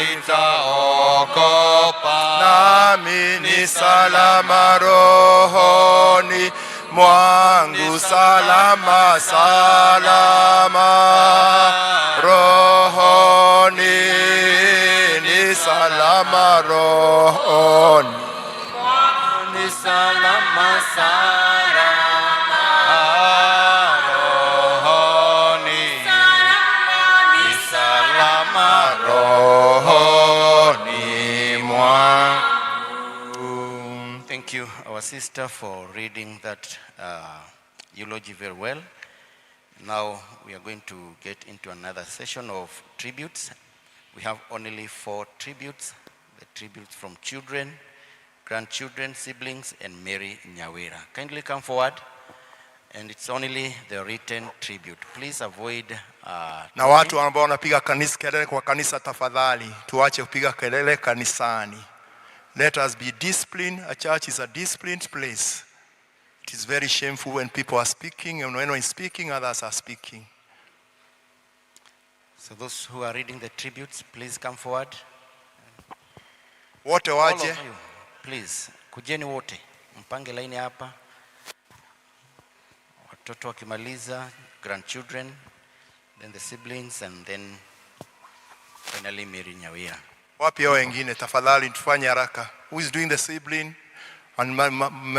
Nitaogopa. Nami ni salama rohoni mwangu, salama salama rohoni, ni salama rohoni. Ni salama salama rohoni, ni salama rohoni mwangu. Thank you, our sister, for reading that eulogy very well. Now we are going to get into another session of tributes. We have only 4 tributes, the tributes from children, grandchildren, siblings, and Mary Nyawira. Kindly come forward, and it's only the written tribute. Please avoid Na watu ambao wanapiga kanisa kelele kwa kanisa, tafadhali tuache kupiga kelele kanisani. Let us be disciplined. A church is a disciplined place. It is very shameful when people are speaking, and when one is speaking, others are speaking. So those who are reading the tributes, please come forward. Wote All waje. of you, please, kujeni wote, mpange laini hapa. Watoto wakimaliza, grandchildren, then the siblings, and then finally Mary Nyawira. Wapi hao wengine? Tafadhali tufanye haraka. Who is doing the sibling? And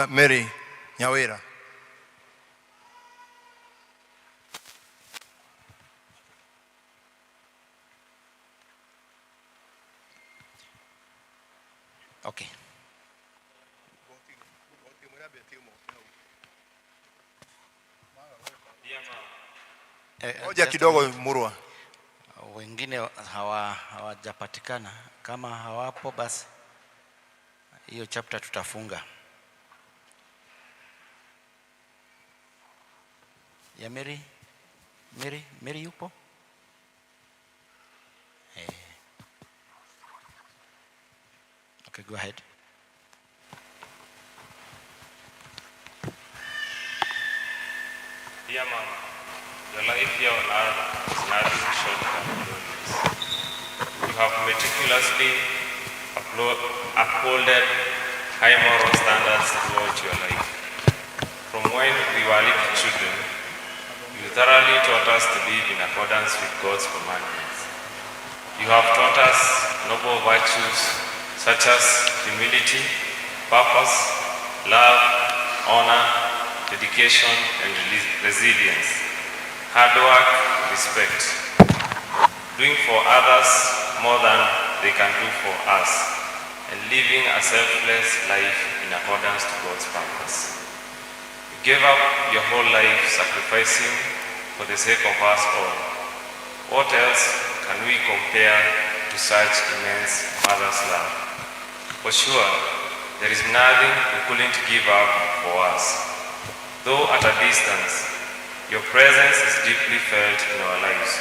Mary Nyawira. Okay. Ngoja kidogo Murwa. Wengine hawajapatikana. Kama hawapo basi hiyo chapter tutafunga. Ya Mary, Mary, Mary yupo? Okay, go ahead. Dear Mama, your life here on earth is nothing short of glorious. You have meticulously upholded high moral standards throughout your life. From when we were little children, you thoroughly taught us to live in accordance with God's commandments. You have taught us noble virtues such as humility, purpose, love, honor, dedication, and resilience, hard work, respect, doing for others more than they can do for us, and living a selfless life in accordance to God's purpose. You gave up your whole life sacrificing for the sake of us all. What else can we compare to such immense mother's love? For sure, there is nothing you couldn't give up for us. Though at a distance, your presence is deeply felt in our lives.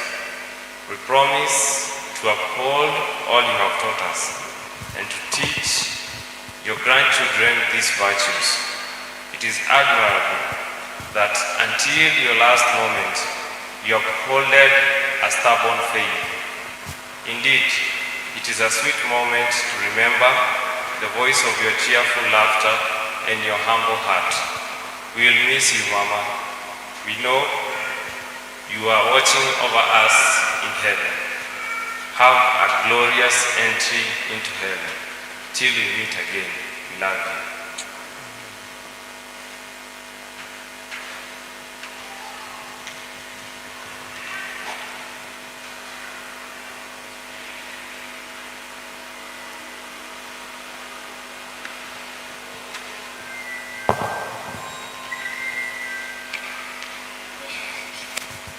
We promise to uphold all you have taught us and to teach your grandchildren these virtues. It is admirable that until your last moment, you upholded a stubborn faith. Indeed, it is a sweet moment to remember the voice of your cheerful laughter and your humble heart. We will miss you, Mama. We know you are watching over us in heaven. Have a glorious entry into heaven. Till we meet again, we love you.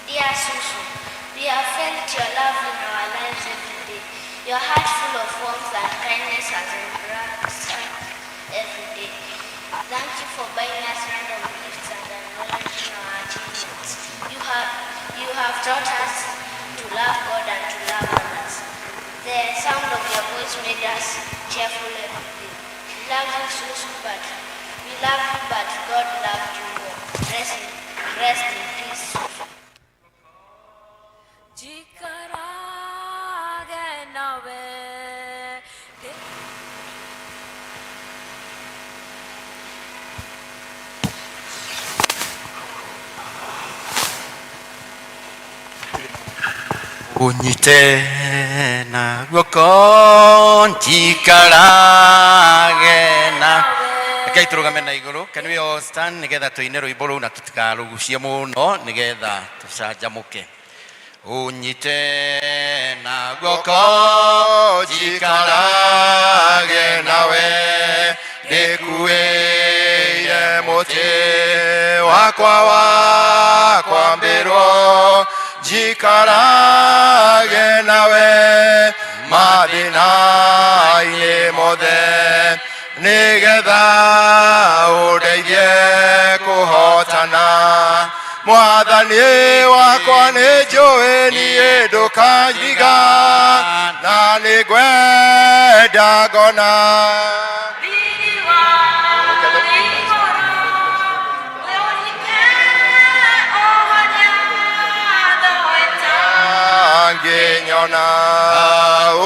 Dear Susu, we have felt your love in our lives every day. Your heart full of warmth and kindness has embraced us every day. Thank you for buying us random gifts and acknowledging our achievements. You have taught us to love God and to love others. The sound of your voice made us cheerful every day. We love you, Susu, but we love you, but God loved you more. Rest in peace, Susu. Jikarage nawe. Unyite na guoko njikarage na. Rekei tũrũgame na igũrũ. Can we all stand nĩgetha tũine rwĩmbo rũu na tũtikarũgucie mũno nĩgetha tũcanjamũke. Unyite na guoko njikarage nawe, ndĩkuĩire mũtĩ wakwa wa kwambĩrwo, njikarage nawe mathĩna-inĩ mothe, nĩgetha ũndeithie kũhotana. Mwathani wakwa, nĩ njũĩ niĩ ndũkanjiga, na nĩ ngwenda ngona. Riri wa igũrũ, ũnyite o harĩa thũ Ngĩnyona,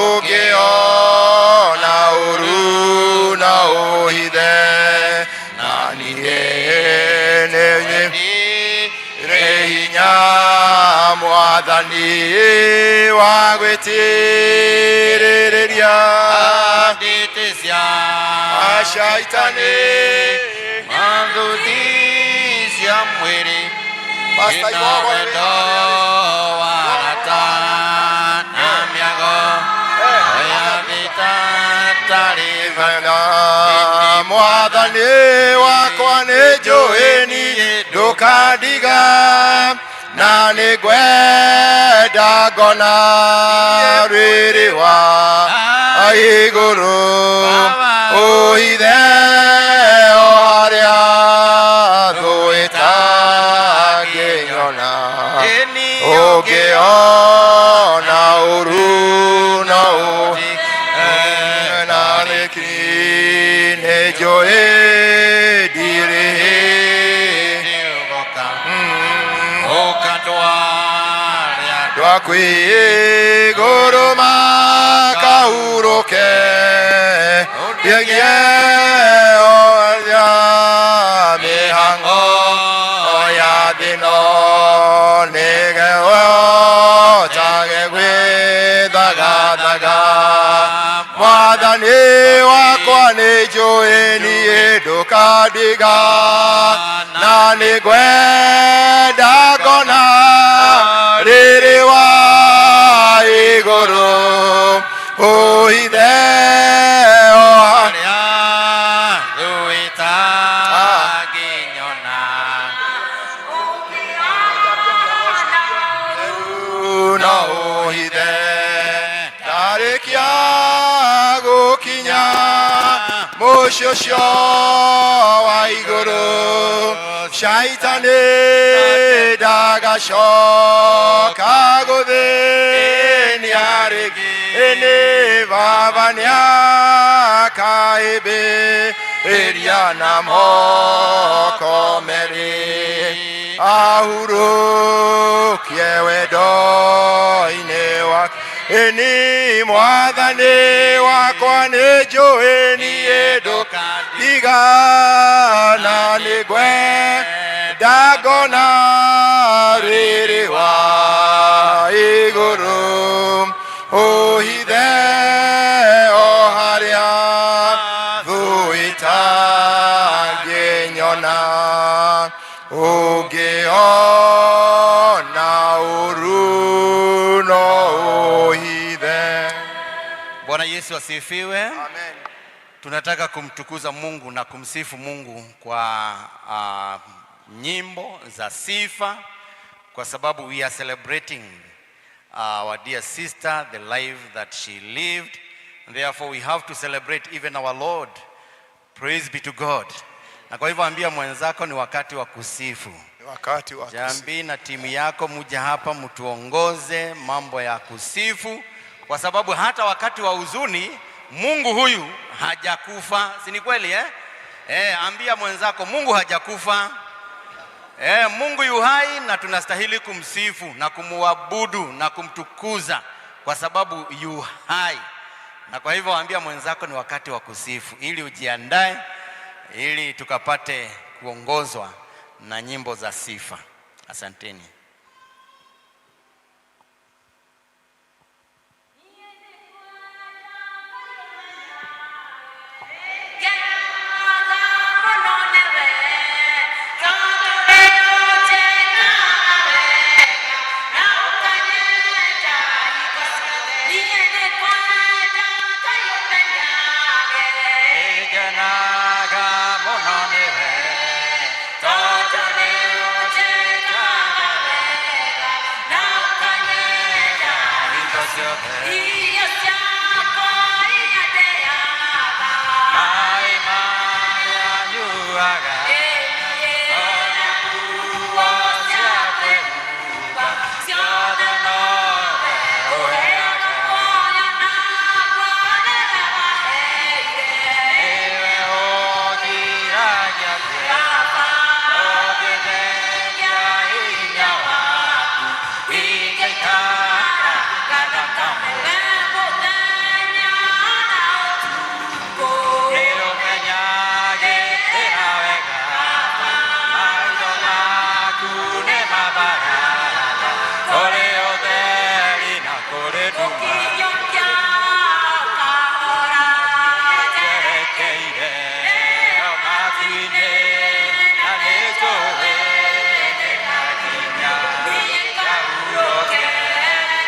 ũngĩona ũru na ũhithe, na niĩ nĩ rĩ hinya, Mwathani, wa gwĩtirĩrĩria ndĩtĩ cia Shaitani mathuthi cia mwĩrĩ. Pastor Ina Igogo, wendo wa rata na mĩago ya thita tarĩ. Na Mwathani wakwa, nĩ njũĩ niĩ ndũkandiga, na nĩ ngwenda ngona rĩrĩ wa igũrũ, ũhithe o harĩa thũ ĩtangĩnyona, ũngĩona ũru na na nĩkĩ nĩ njũĩ ndirĩ. Ũkandwaria Ndwakwĩ igũrũ makahurũke rĩgie ya mĩhang'o ya thĩno, nĩgehotage gwĩthagathaga. Mwathani wakwa, nĩ njũĩ niĩ ndũkandiga, na nĩ ngwenda ngona rĩrĩ wa igũrũ, ũhithe o harĩa thũ ĩtangĩnyona. Ũngĩona no ũhithe ndarĩkia gũkinya mũciĩ ũcio wa igũrũ, Shaitani ndagacoka gũthĩnia rĩngĩ, nĩ Baba nĩakaĩmbĩrĩria na moko merĩ, ahurũkie wendo-inĩ wake. Ĩni Mwathani wakwa, nĩ njũĩ niĩ ndũkandiga, na nĩ ngwenda ngona rĩrĩ wa igũrũ, ũhithe o harĩa thũ ĩtangĩnyona, ũngĩona ũru no ũhithe. Bwana Yesu asifiwe. Amen. Tunataka kumtukuza Mungu na kumsifu Mungu kwa nyimbo za sifa, kwa sababu we are celebrating our dear sister, the life that she lived. And therefore we have to celebrate even our Lord. Praise be to God. Na kwa hivyo ambia mwenzako ni wakati wa kusifu. Ni wakati wa kusifu. Jambi na timu yako muje hapa mtuongoze mambo ya kusifu, kwa sababu hata wakati wa huzuni Mungu huyu hajakufa, si ni kweli, eh? Eh, ambia mwenzako Mungu hajakufa. Eh, Mungu yu hai na tunastahili kumsifu na kumuabudu na kumtukuza kwa sababu yu hai. Na kwa hivyo ambia mwenzako ni wakati wa kusifu ili ujiandae ili tukapate kuongozwa na nyimbo za sifa. Asanteni. ciothe. Maĩ marĩa nyuaga, ona nguo cia kwĩhumba, ciothe nowe ũheaga. Nĩwe ũngiragia kĩeha, ũngĩthengia hinya waku, ingĩikara thakame. Nĩũmenyagĩrĩra wega, maitho maku nĩ mabaraga, kũrĩ ũtheri na kũrĩ nduma. Njerekeire o matu-inĩ, na nĩnjũĩ nĩngakinya ngahurũke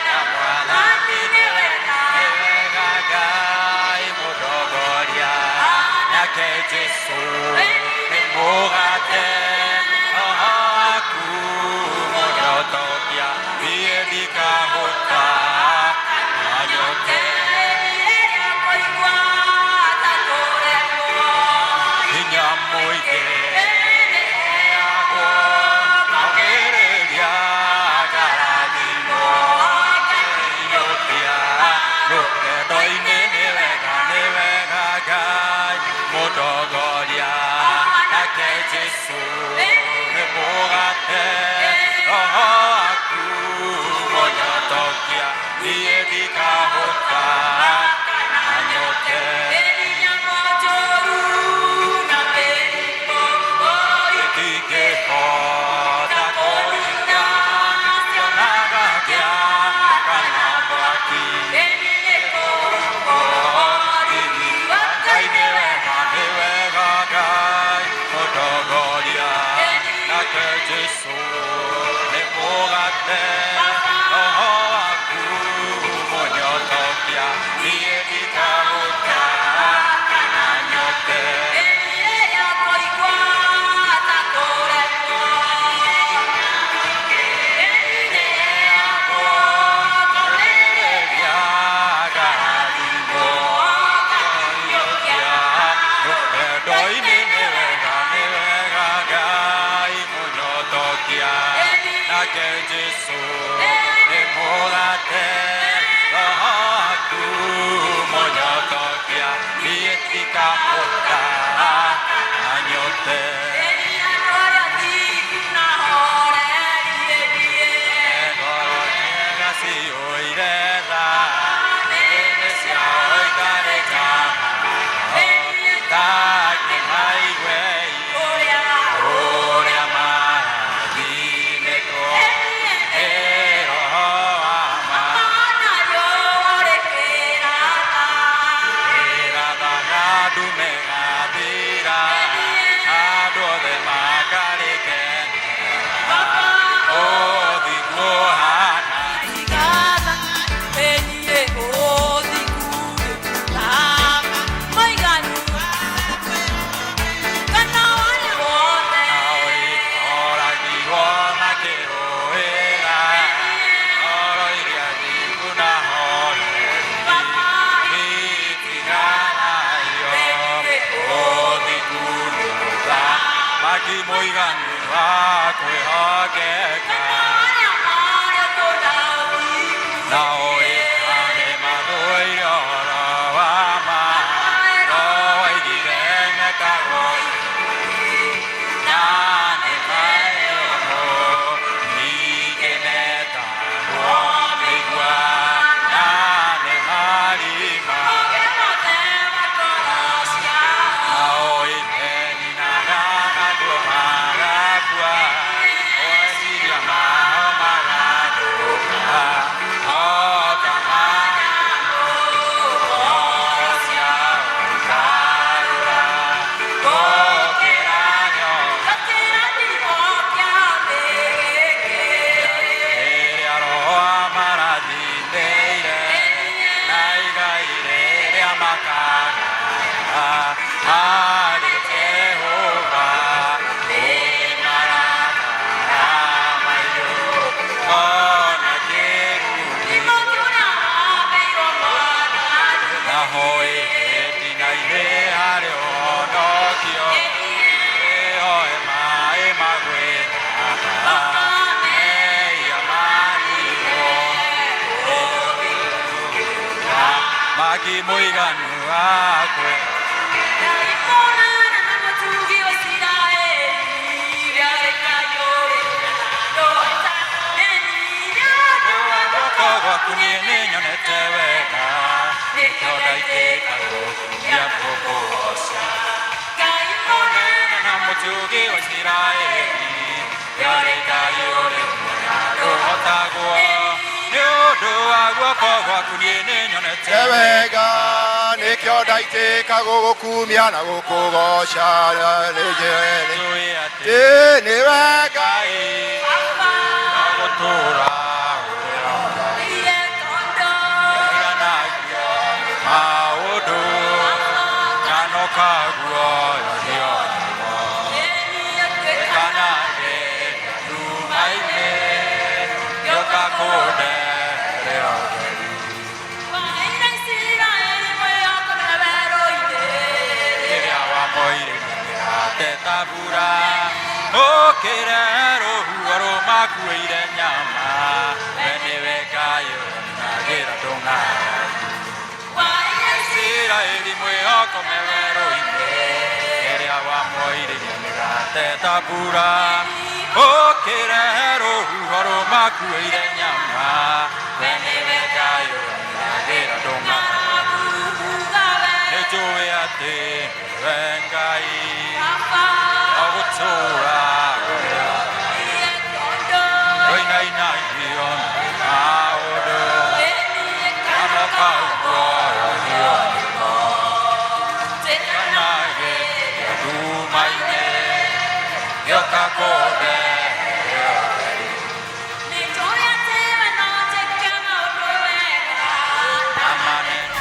na Mwathani. Nĩ wega Ngai mũtongoria, nake Jesũ nĩ mũgate, roho waku mũnyotokia, niĩ ndikahũta na nyote. Hinya mũingĩ ngagĩrĩria ngarathimwo ngĩiyũkia rũgendo-inĩ. Nĩ wega, nĩ wega Ngai mũtongoria, nake Jesũ nĩ mũgate, roho waku mũnyotokia, niĩ ndikahũta na nyote. Itingĩhota kũringa cionaga kana mwaki. Ngai nĩ wega, nĩ wega Ngai mũtongoria, nake Jesũ nĩ mũgate, roho waku mũnyotokia, niĩ ndikahũta na nyote. Rũgendo-inĩ nĩ wega, nĩ wega Ngai mũnyotokia, nake Jesũ nĩ mũgate, roho waku mũnyotokia, niĩ ndikahũta na nyote. Ngoro njega ciyũire tha, nĩmĩ ciao ikareka takĩmaigue ũrĩa marathimĩtwo nĩ roho wa ma. Ĩrathaga ndume gathira, andũ othe makarĩkenera ũthingu ũhana. Nao oragirwo makĩrũĩra ngoro iria thingu na horeri itiganagio ũthingu nĩ mũthamaki mũiganu wa kwĩhokeka. Nao nĩ mathũire ũhoro wa ma, no waigire metagwo na nĩ marĩmo, ningĩ metagwo mĩigua na nĩ marima. Nao imeninaga matua magakua, meciria mao magathũka o ta ngoro ciao ikarũra gũkĩra nyoka. Rĩrĩa roho amarathimĩire na igai rĩrĩa makagaya harĩ Jehova, nĩ marakara mahiũ ona kĩrumi. Mwaki mũiganu wakwe. Guoko gwaku niĩ nĩnyonete wega, nĩkĩo ndaitĩka gũkumia gũkũgoca. Na mũtugi wa Isiraeli, nĩũrĩ Ngai ũrĩ mwega ndũhotagwo. Nĩ ũndũ wa guoko gwaku niĩ nĩnyonete wega, nĩkĩo ndaitĩka gũgũkumia na gũkũgoca. Njũĩ atĩ Nĩ wega. Ngai no gũtũũra ũrĩonanagia maũndũ na kaguoyohio kanake nduma-inĩ gĩũka kũndehere ũtheri. Rĩrĩa wamoire mĩgate ta mbura, ũkĩrehe rũhuho rũmakuĩire nyama, we nĩwe Ngai ũrĩa ndũng'aragu. Isiraeli mwĩhoko me werũ-inĩ, rĩrĩa wamoiririe mĩgate ta mbura, ũkĩrehe rũhuho rũmakuĩire nyama, we nĩwe Ngai ũrĩa ndũng'aragu. Nĩnjũĩ atĩ nĩwe Ngai no gũtũũra ũinainagio nĩ maũndũ na makaguoyohio kanage nduma-inĩ gĩũka kũndehere ũtheri. Amanene.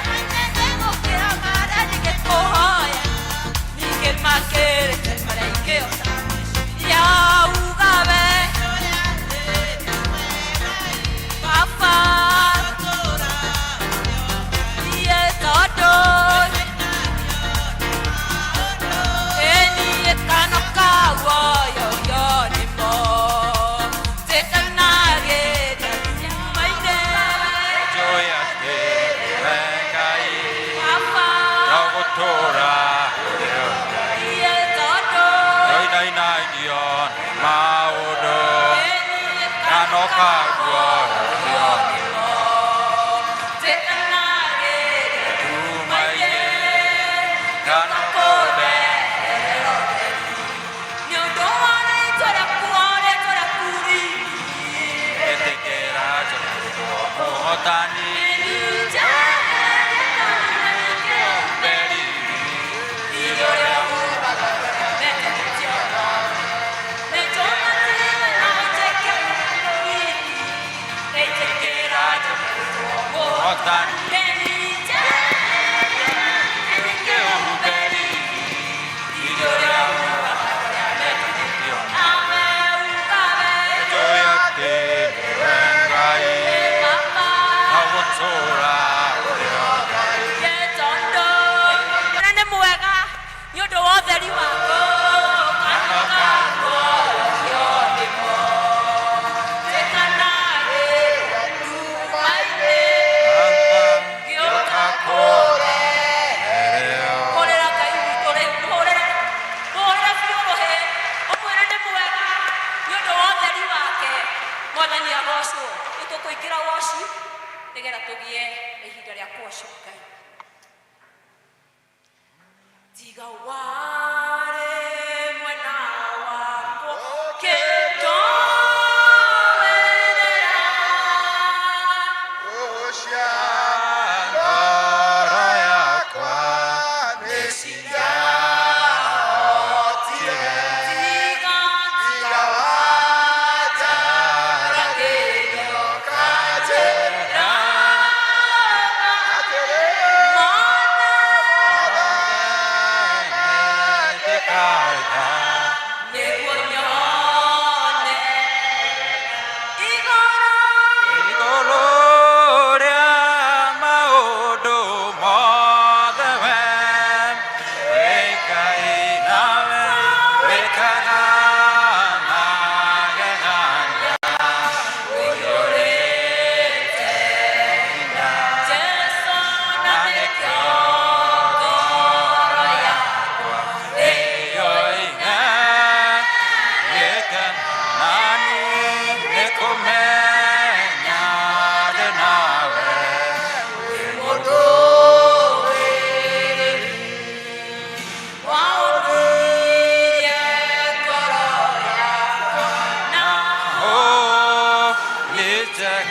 Nĩnjũĩ atĩ nĩwe Ngai no gũtũũra ũinainagio nĩ maũndũ na nokaguoyohio nduma-inĩ kana kũndehere. Ĩtĩkĩra njũrĩtwo mũhotani mberi. Mũhotani mberi. Nĩnjũĩ atĩ nĩwe Ngai no gũtũũra. Nĩ mwega nĩ ũndũ wa ũtheri waku. Hũrĩra Ngai witũ rĩu, hũrĩra, hũrĩra biũ rũhĩ, ũmwĩre nĩ mwega nĩ ũndũ wa ũtheri wake. Mwathani agocwo. Rĩu tũkũingĩra worship nĩgetha tũgĩe na ihinda rĩa kũworship Ngai. Tiga warĩ mwena wakwa kĩndowerera. Ngoro yakwa nĩciahotire. Tiga Njĩra. Njega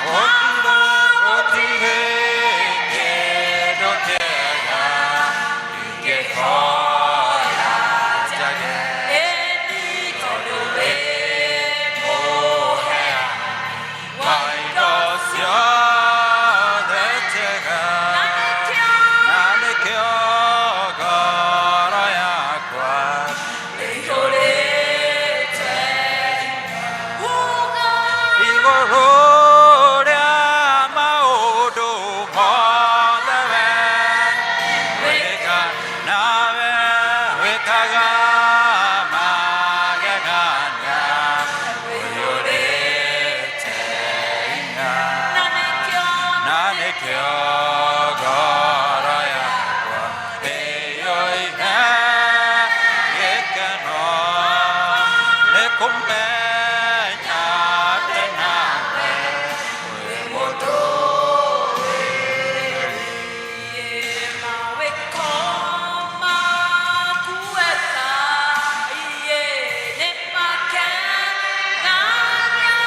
gũtirĩ gũtirĩ kĩndũ kĩega ingĩhoya njage. Ĩni tondũ wĩ Mũheani wa indo ciothe njega, na nĩkĩo na nĩkĩo ngoro yakwa ĩiyũrĩte uga igũrũ rĩa maũndũ mothe we wĩka nawe wĩkaga magegania ũiyũrĩte hinya, na nĩkĩo na nĩkĩo ngoro yakwa ĩiyũire gĩkeno nĩ kũmenya atĩ nawe wĩ mũndũ. Mawĩko maku wega, iĩ nĩmakenagia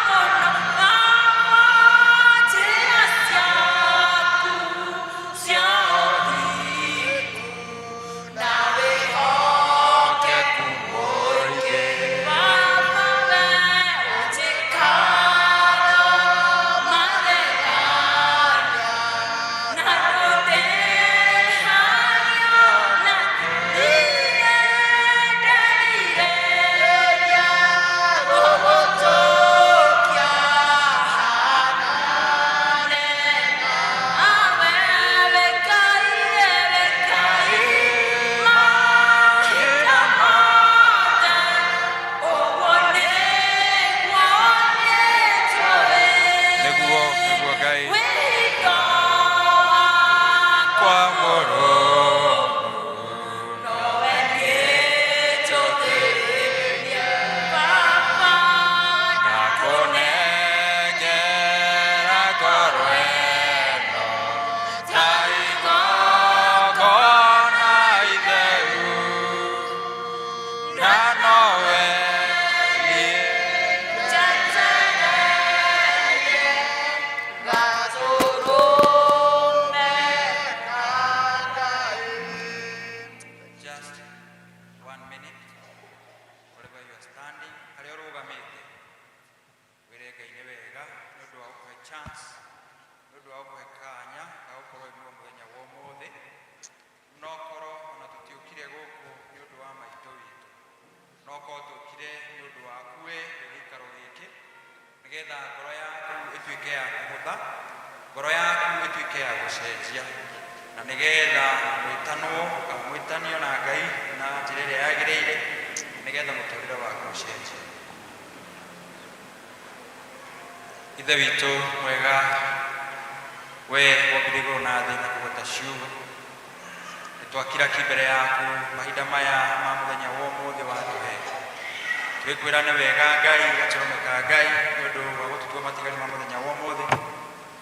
mũno, namo njĩra ciaku cia ũthingu na wĩhokeku mũingĩ. Baba we ũnjĩkaga magegania na ndũndĩhagia na niĩ nderirĩria gũgũtũkia hanane nawe wĩ Ngai, wĩ Ngai mahinda mothe, ũguo nĩguo niĩ njũĩ. Nĩguo nĩguo Ngai Wĩhingo kwa wakwa mũrũ nowe niĩ njũthĩrĩrie Baba ndakũnengera ngoro ĩno ta igongona itheru, na nowe niĩ njetereire gatũrũme. Just one minute, wherever you are standing, harĩa ũrũgamĩte, wĩre Ngai nĩ wega nĩ ũndũ wa gũkũhe chance, nĩ ũndũ wa gũkũhe kanya ga gũkorwo wĩ muoyo mũthenya wa ũmũthĩ. No korwo ona tũtiũkire gũkũ nĩ ũndũ wa maitũ witũ, no korwo tũkire nĩ ũndũ waku we wĩ gĩikaro gĩkĩ, nĩgetha ngoro yaku ĩtuĩke ya kũhũtha, ngoro yaku ĩtuĩke ya gũcenjia, na nĩgetha mwĩtanwo kana mwĩtanio na Ngai na njĩra ĩrĩa yagĩrĩire, nĩgetha mũtũrĩre waku ũcenjie. Ithe witũ mwega, we wombire igũrũ na thĩ na kũgweta ciugo, nĩ twakira ki mbere yaku mahinda maya ma mũthenya wa ũmũthĩ watũhe. Twĩkwĩra nĩ wega Ngai, gatũrũme ka Ngai, nĩ ũndũ wa gũtũtua matigari ma mũthenya wa ũmũthĩ,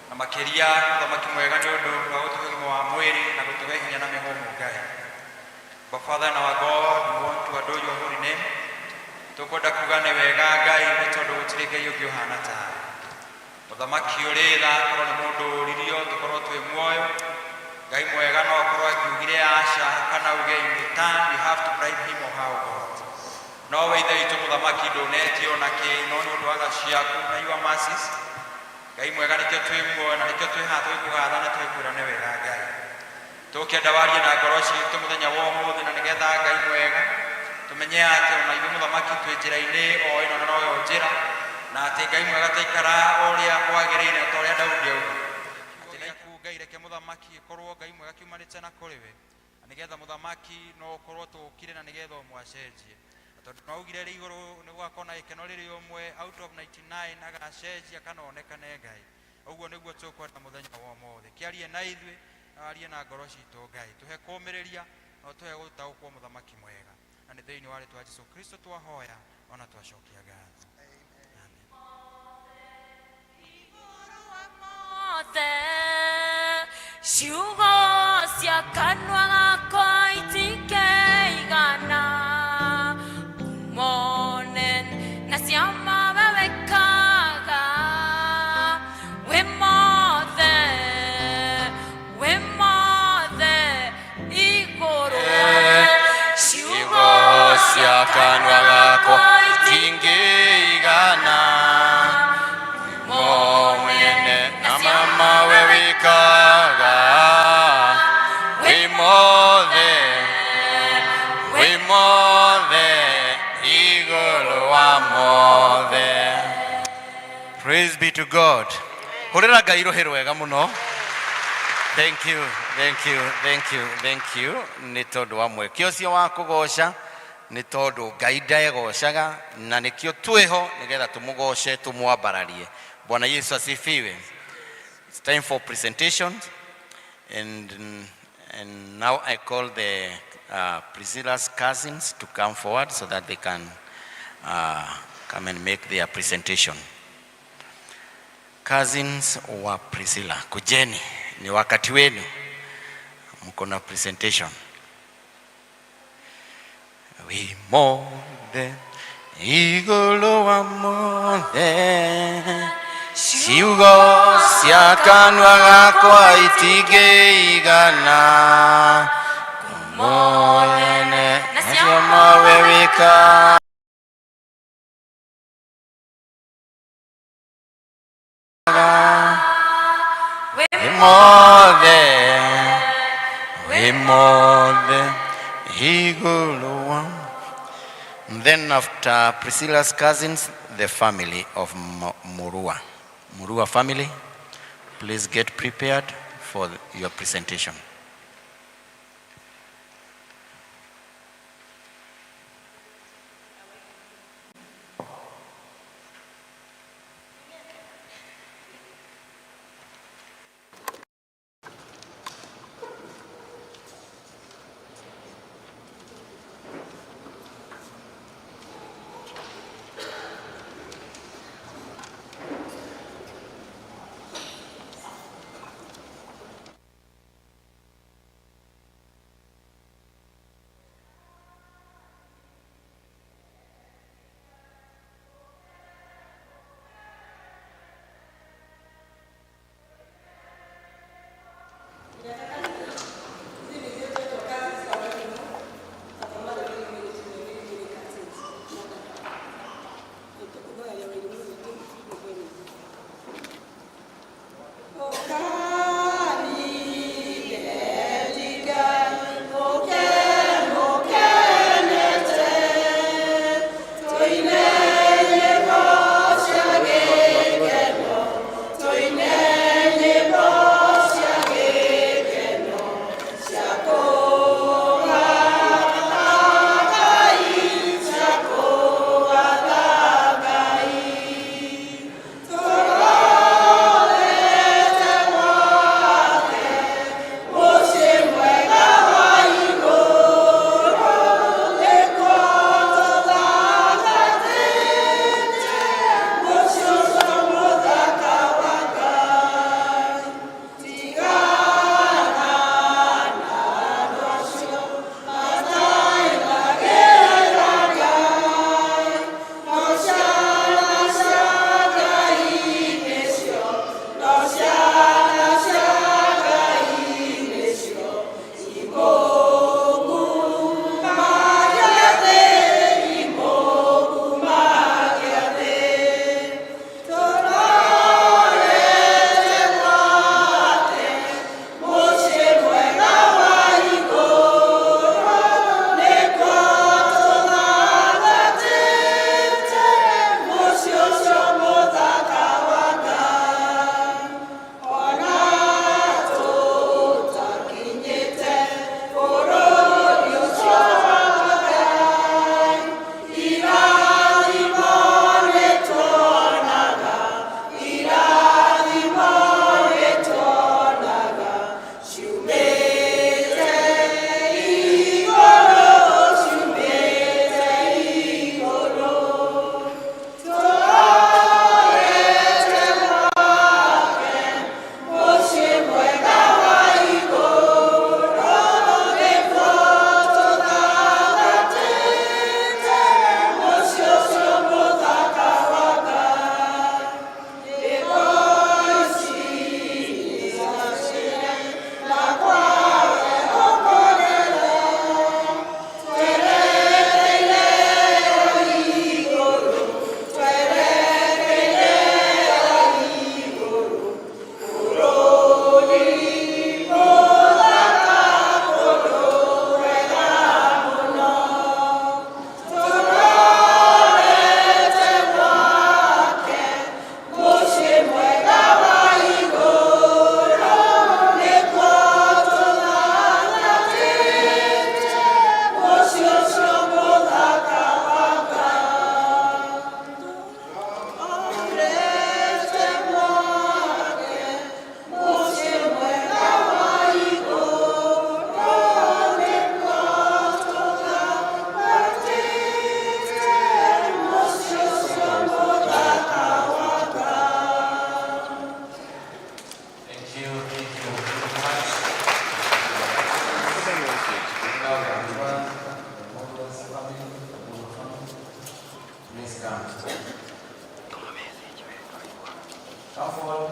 na makĩria mũthamaki mwega nĩ ũndũ wa gũtũhe ũgima wa mwĩrĩ na gũtũhe hinya na mĩhũmũ Ngai. But Father and our God, we want to adore your holy name. Tũkwenda kuga nĩ wega Ngai, nĩ tondũ gũtirĩ Ngai ũngĩ ũhana tawe. Mũthamaki ũrĩ tha, korwo nĩ mũndũ ũririo tũkorwo twĩ muoyo. Ngai mwega no akorwo akiugire aca kana uge in return we have to bribe him or how God. No we Ithe witũ mũthamaki ndũnetio na kĩ, no nĩ ũndũ wa tha ciaku na your mercies. Ngai mwega, nĩkĩo twĩ muoyo na nĩkĩo twĩ haha tũgĩkũgatha na tũgĩkwĩra nĩ wega Ngai. Tũkĩenda warie na ngoro citũ mũthenya wa ũmũthĩ, na nĩgetha Ngai mwega tũmenye atĩ ona ithuĩ mũthamaki twĩ njĩra-inĩ o ĩno na noyo njĩra, na atĩ Ngai mwega taikara o ũrĩa kwagĩrĩire ta ũrĩa Daudi augire. Atĩ gĩaku Ngai reke mũthamaki ĩkorwo Ngai mwega kiumanĩte na kũrĩ we, na nĩgetha mũthamaki no ũkorwo tũkire na nĩgetha ũmwe acenjie. Na tondũ no augire rĩ igũrũ nĩ gũgakorwo na gĩkeno rĩrĩa ũmwe out of 99 agacenjia kana onekane Ngai. Ũguo nĩguo tũkwenda mũthenya wa ũmũthĩ. Kĩarie na ithuĩ, na warie na ngoro citũ Ngai. Tũhe kũũmĩrĩria na ũtũhe gũtaũkwo mũthamaki mwega. Na nĩ thĩinĩ wa rĩtwa Jesu Kristo twahoya ona twacokia ngatho. Amen. Mothe ciugo cia kanua gakwa itingĩigana mone na ciama we wĩkaga. to God. Hũrĩra Ngai rũhĩ rwega mũno. Thank you, thank you, thank you, thank you. Nĩ tondũ wa mweke ũcio wa kũgoca, nĩ tondũ Ngai ndegocaga na nĩkĩo twĩho nĩgetha tũmũgoce, tũmwambararie. Bwana Yesu asifiwe. It's time for presentations and now I call the Priscilla's cousins to come forward so that they can come and make their presentation. Cousins wa Priscilla, kujeni, ni wakati wenu, mko na presentation. Wĩ mothe igũrũ wa mothe, ciugo cia kanua gakwa itingĩigana kũmũnene nacio mawe wĩkaga. Wĩ mothe, wĩ mothe igũrũ wa. Then after Priscilla's cousins, the family of Murua. Murua family, please get prepared for your presentation.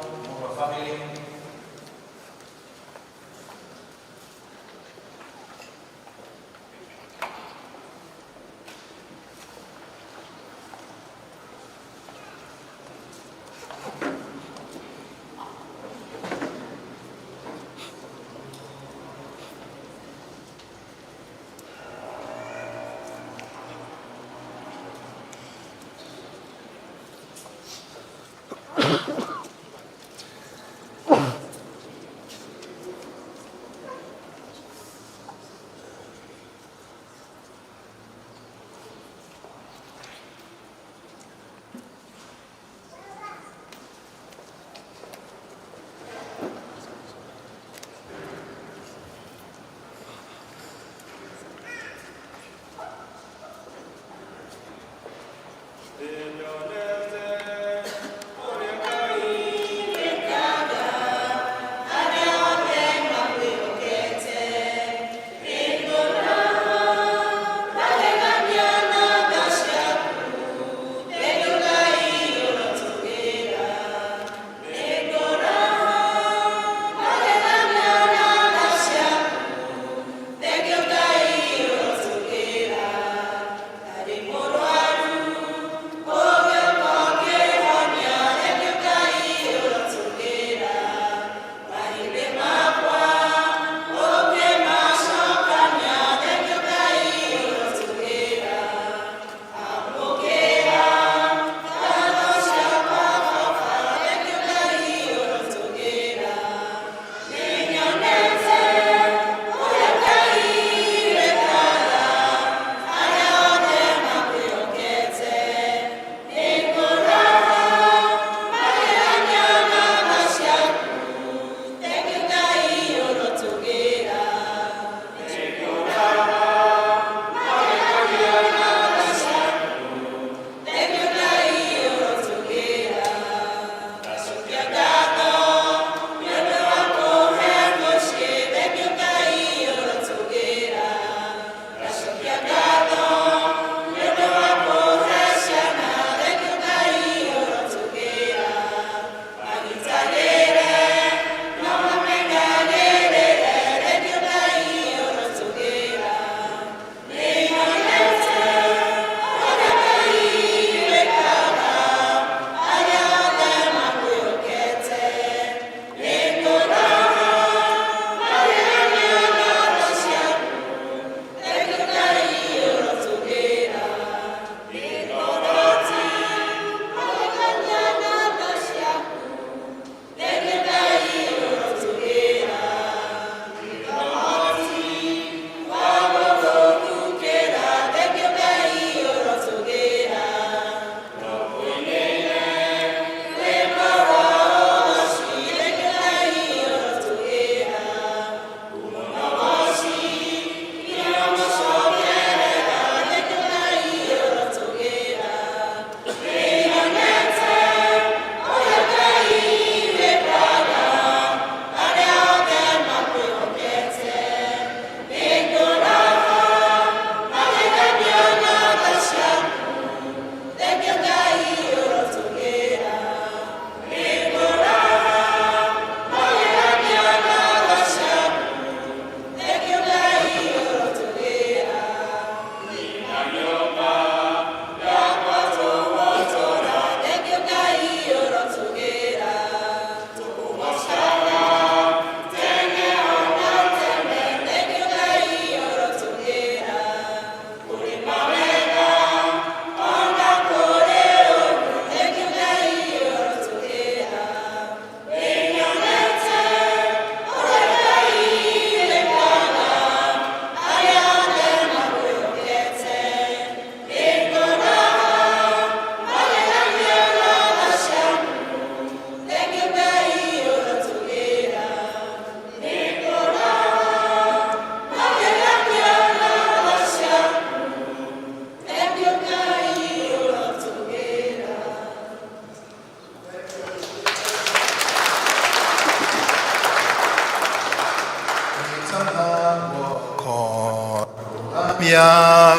Murwa family.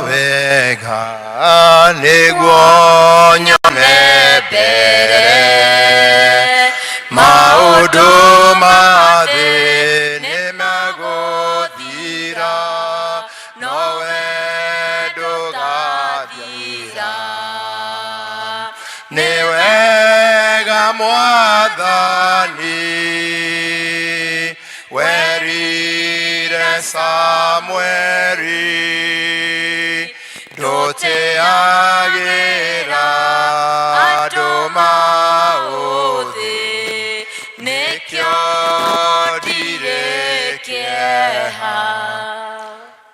Wega nĩguo nyone mbere ma Maũndũ ma thĩ nĩ megũthira, nowe ndũgathira. Nĩ wega Mwathani werire Samueli, ndũtĩagĩra andũ maũthĩ, nĩkĩo ndirĩ kĩeha.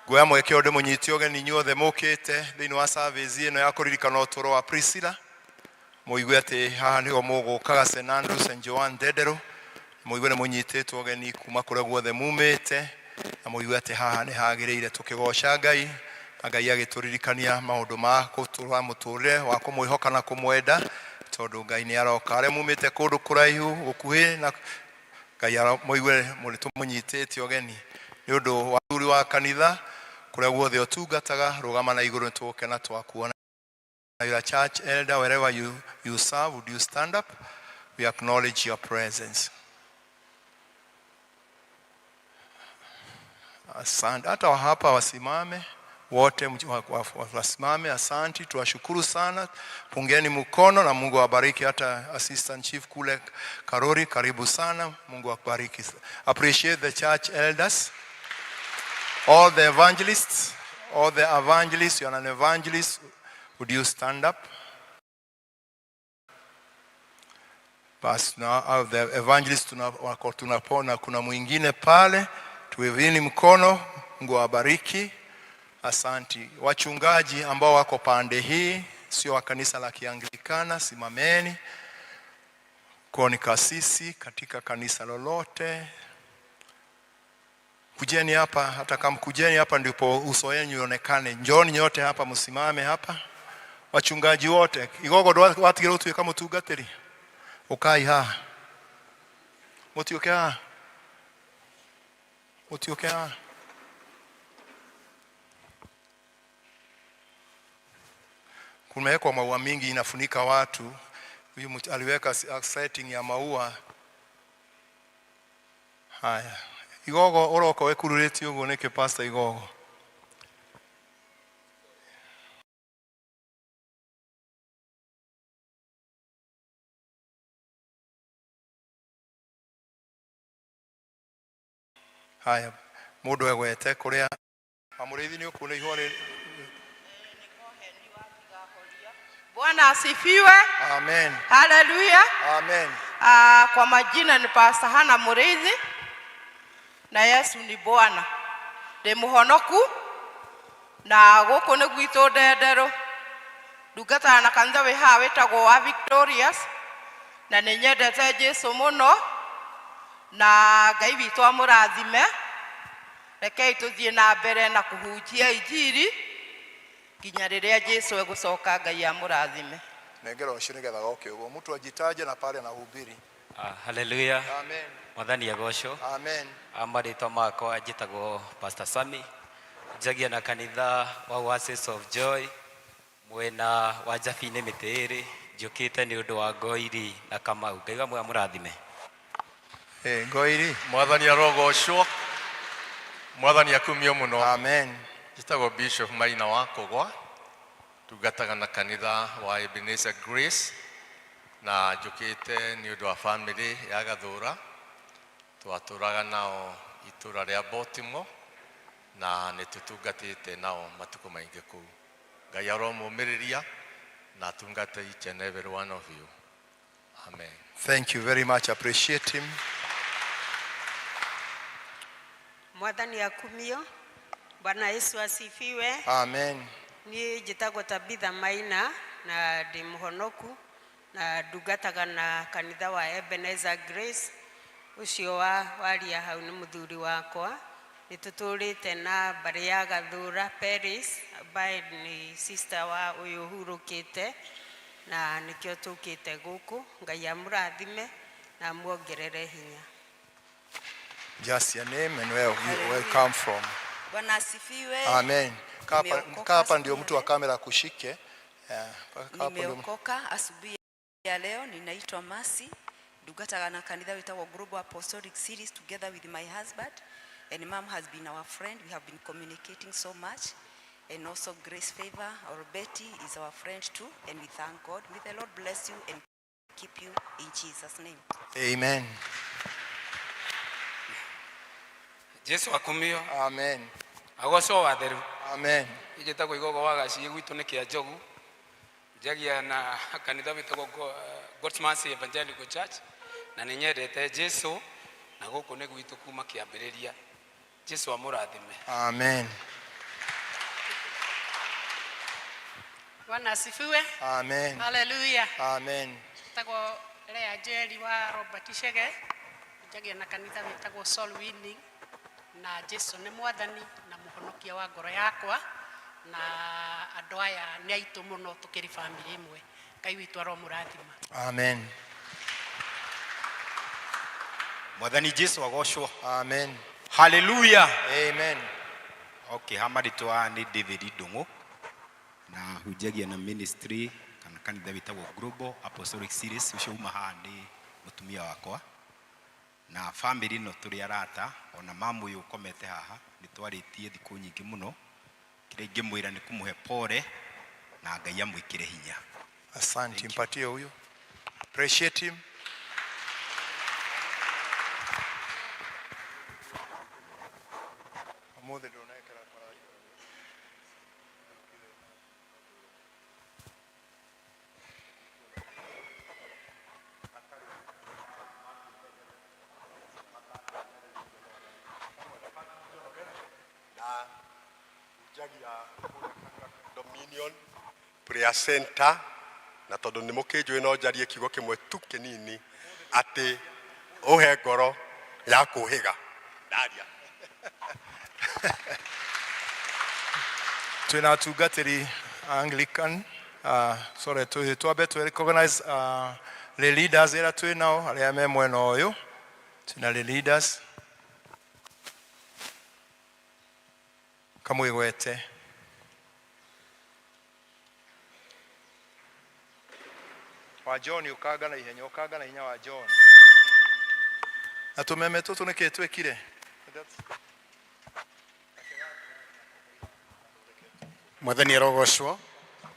Nguoya mweke ũyũ ndĩmũnyite ũgeni inyuothe mũkĩte thĩinĩ wa service ĩno ya kũririkana ũtũũro wa Priscilla. Mũigue atĩ haha nĩho mũgũkaga St. Andrews and Joan Ndenderũ. Mũigue nĩ mũnyitĩtwo ũgeni kuma kũrĩa guothe mumĩte, na mũigue atĩ haha nĩ hagĩrĩire tũkĩgoca Ngai, na Ngai agĩtũririkania maũndũ ma gũtũra mũtũrĩre wa kũmwĩhoka na kũmwenda, tondũ Ngai nĩ aroka. Arĩa mumĩte kũndũ kũraihu gũkuhĩ na Ngai mũigue mũrĩ tũmũnyitĩte ũgeni nĩ ũndũ wa thuri wa kanitha kũrĩa guothe ũtungataga, rũgama na igũrũ, nĩ tũgũkena twakuona. You're a church elder, wherever you serve, would you stand up? We acknowledge your presence. Asante. Hata hapa wasimame wote, wasimame. Asanti, tuwashukuru sana. Pungeni mkono na Mungu awabariki. Hata assistant chief kule Karori, karibu sana. Mungu akubariki. Appreciate the church elders, all the evangelists, all the evangelists. You are an evangelist. Would you stand up? Basi na the evangelist wako tunapona, kuna mwingine pale, tuwevini mkono. Mungu awabariki. Asanti. Wachungaji ambao wako pande hii, sio wa kanisa la Kianglikana, simameni. Kwa ni kasisi katika kanisa lolote, kujeni hapa, hata kama kujeni hapa ndipo uso wenu ionekane. Njooni nyote hapa, msimame hapa, wachungaji wote. Igogo watigire utuika mutungatiri, ukai haha, mutiuke haha, mutiuke haha. Kumewekwa maua mingi inafunika watu. Huyu aliweka setting ya maua. Haya, Igogo uroka wekururĩtie ũguo nĩkĩ, Pastor Igogo? Haya, mũndũ egwete kũrĩa Wamũrĩithi nĩ ũkuona ihũa Bwana asifiwe. Amen. Haleluya. Amen. Kwa majina ni Pastor Hana Mũrĩithi na Yesu ni Bwana. Ndĩ mũhonoku na gũkũ nĩ gwitũ Ndenderũ. Ndungataga na kanitha wĩ haha wĩtagwo wa Victorious, na nĩ nyendete Jesu mũno, na Ngai witũ amũrathime. Rekei tũthiĩ na mbere na kũhunjia injiri nginya rĩrĩa Jesu egũcoka. Ngai amũrathime. Nengera ũcio nĩgetha goke ũguo mtu ajitaje na pale anahubiri. Ah, haleluya. Amen. Mwathani agocwo. Amen. Marĩtwa makwa njĩtagwo Pastor Sami, njagia na kanitha wa Oasis of Joy mwena wa Njabi-inĩ mĩtĩ ĩrĩ. Njũkĩte nĩ ũndũ wa Ngoiri na Kamau. Ngai wa muoyo amũrathime. Eh, Ngoiri. Mwathani arogocwo, Mwathani akumio mũno. Amen. Njĩtagwo Bishop Maina wa Kũgwa, tungataga na kanitha wa Ebenezer Grace, na njũkĩte nĩ ũndũ wa family ya Gathũra. Twatũraga nao itũra rĩa Baltimore na nĩ tũtungatĩte nao matukũ maingĩ kũu. Ngai aromũmĩrĩria na atungate each and every one of you. Amen. Thank you very much. Appreciate him. Mwathani akumio. Bwana Yesu asifiwe. Amen. Niĩ njĩtagwo Tabitha Maina na ndĩ mũhonoku na ndungataga na kanitha wa Ebenezer Grace. Ũcio wa waria hau nĩ mũthuri wakwa. Nĩ tũtũrĩte na mbarĩ ya Gathũra Paris, ambaye nĩ sister wa ũyũ ũhurũkĩte, na nĩkĩo tũkĩte gũkũ. Ngai amũrathime na amuongerere hinya. Just your name and where you come from. Bwana asifiwe. Amen. Kaa hapa- Nimeokoka kaa hapa asubuhi ndio ya mtu wa leo. kamera akushike. Yeah, kaa hapo ndio. Nimeokoka asubuhi ya leo. Ninaitwa Masi. Ndungataga na kanitha wĩtagwo Global Apostolic Series together with my husband. And mom has been our friend. We have been communicating so much. And also Grace Favor or Betty is our friend too. And we thank God. May the Lord bless you and keep you in Jesus' name. Amen. Jesu akumio. Amen. Agocwo watheru. Amen. Njĩtagwo Igogo wa Gaciĩ, gwitũ nĩ kĩa Njogu. Njagia na kanitha wĩtagwo God's Mercy Evangelical Church, na nĩ nyendete Jesu, na gũkũ nĩ gwitũ kuma kĩambĩrĩria. Jesu amũrathime. Amen. Bwana asifiwe. Amen. Haleluya. Amen. Tagwo Lea Njeri wa Robert Chege, njagia na kanitha wĩtagwo Soul Winning, na Jesu nĩ mwathani na mũhonokia wa ngoro yakwa, na andũ aya nĩ aitũ mũno, tũkĩrĩ family ĩmwe. Ngai witũ aromũrathima. Amen. Mwathani Jesu agocwo. Amen. Haleluya. Amen. Okay, ha marĩtwa nĩ David Ndung'u na hunjagia na ministry kana kanitha wĩtagwo Global Apostolic Series. Ũcio uma haha nĩ mũtumia wakwa na family ĩno, tũrĩ arata. Ona mamu ũyũ ũkomete haha nĩ twarĩtie thikũ nyingĩ mũno. Kĩrĩa ingĩmwĩra nĩ kũmũhe pole na Ngai amwĩkĩre hinya. Asante, mpatie huyo. Appreciate him. Ũmũthĩ ndũnekĩra kararia. Na njagia Dominion Prayer Center, na tondũ nĩ mũkĩnjũĩ, no njarie kiugo kĩmwe tu kĩnini, atĩ ũhe ngoro ya kũhĩga ndaria. Twina atungatĩri Anglican, sorry, twambe tũ recognize the leaders ĩrĩa twĩ nao, arĩa me mwena ũyũ. Twĩna the leaders, kamwĩgwete. Wa John, ũkanga na ihenya, ũkanga na hinya wa John. Na tũmeme tũtũ nĩkĩ twĩkire? Mwathani arogocwo.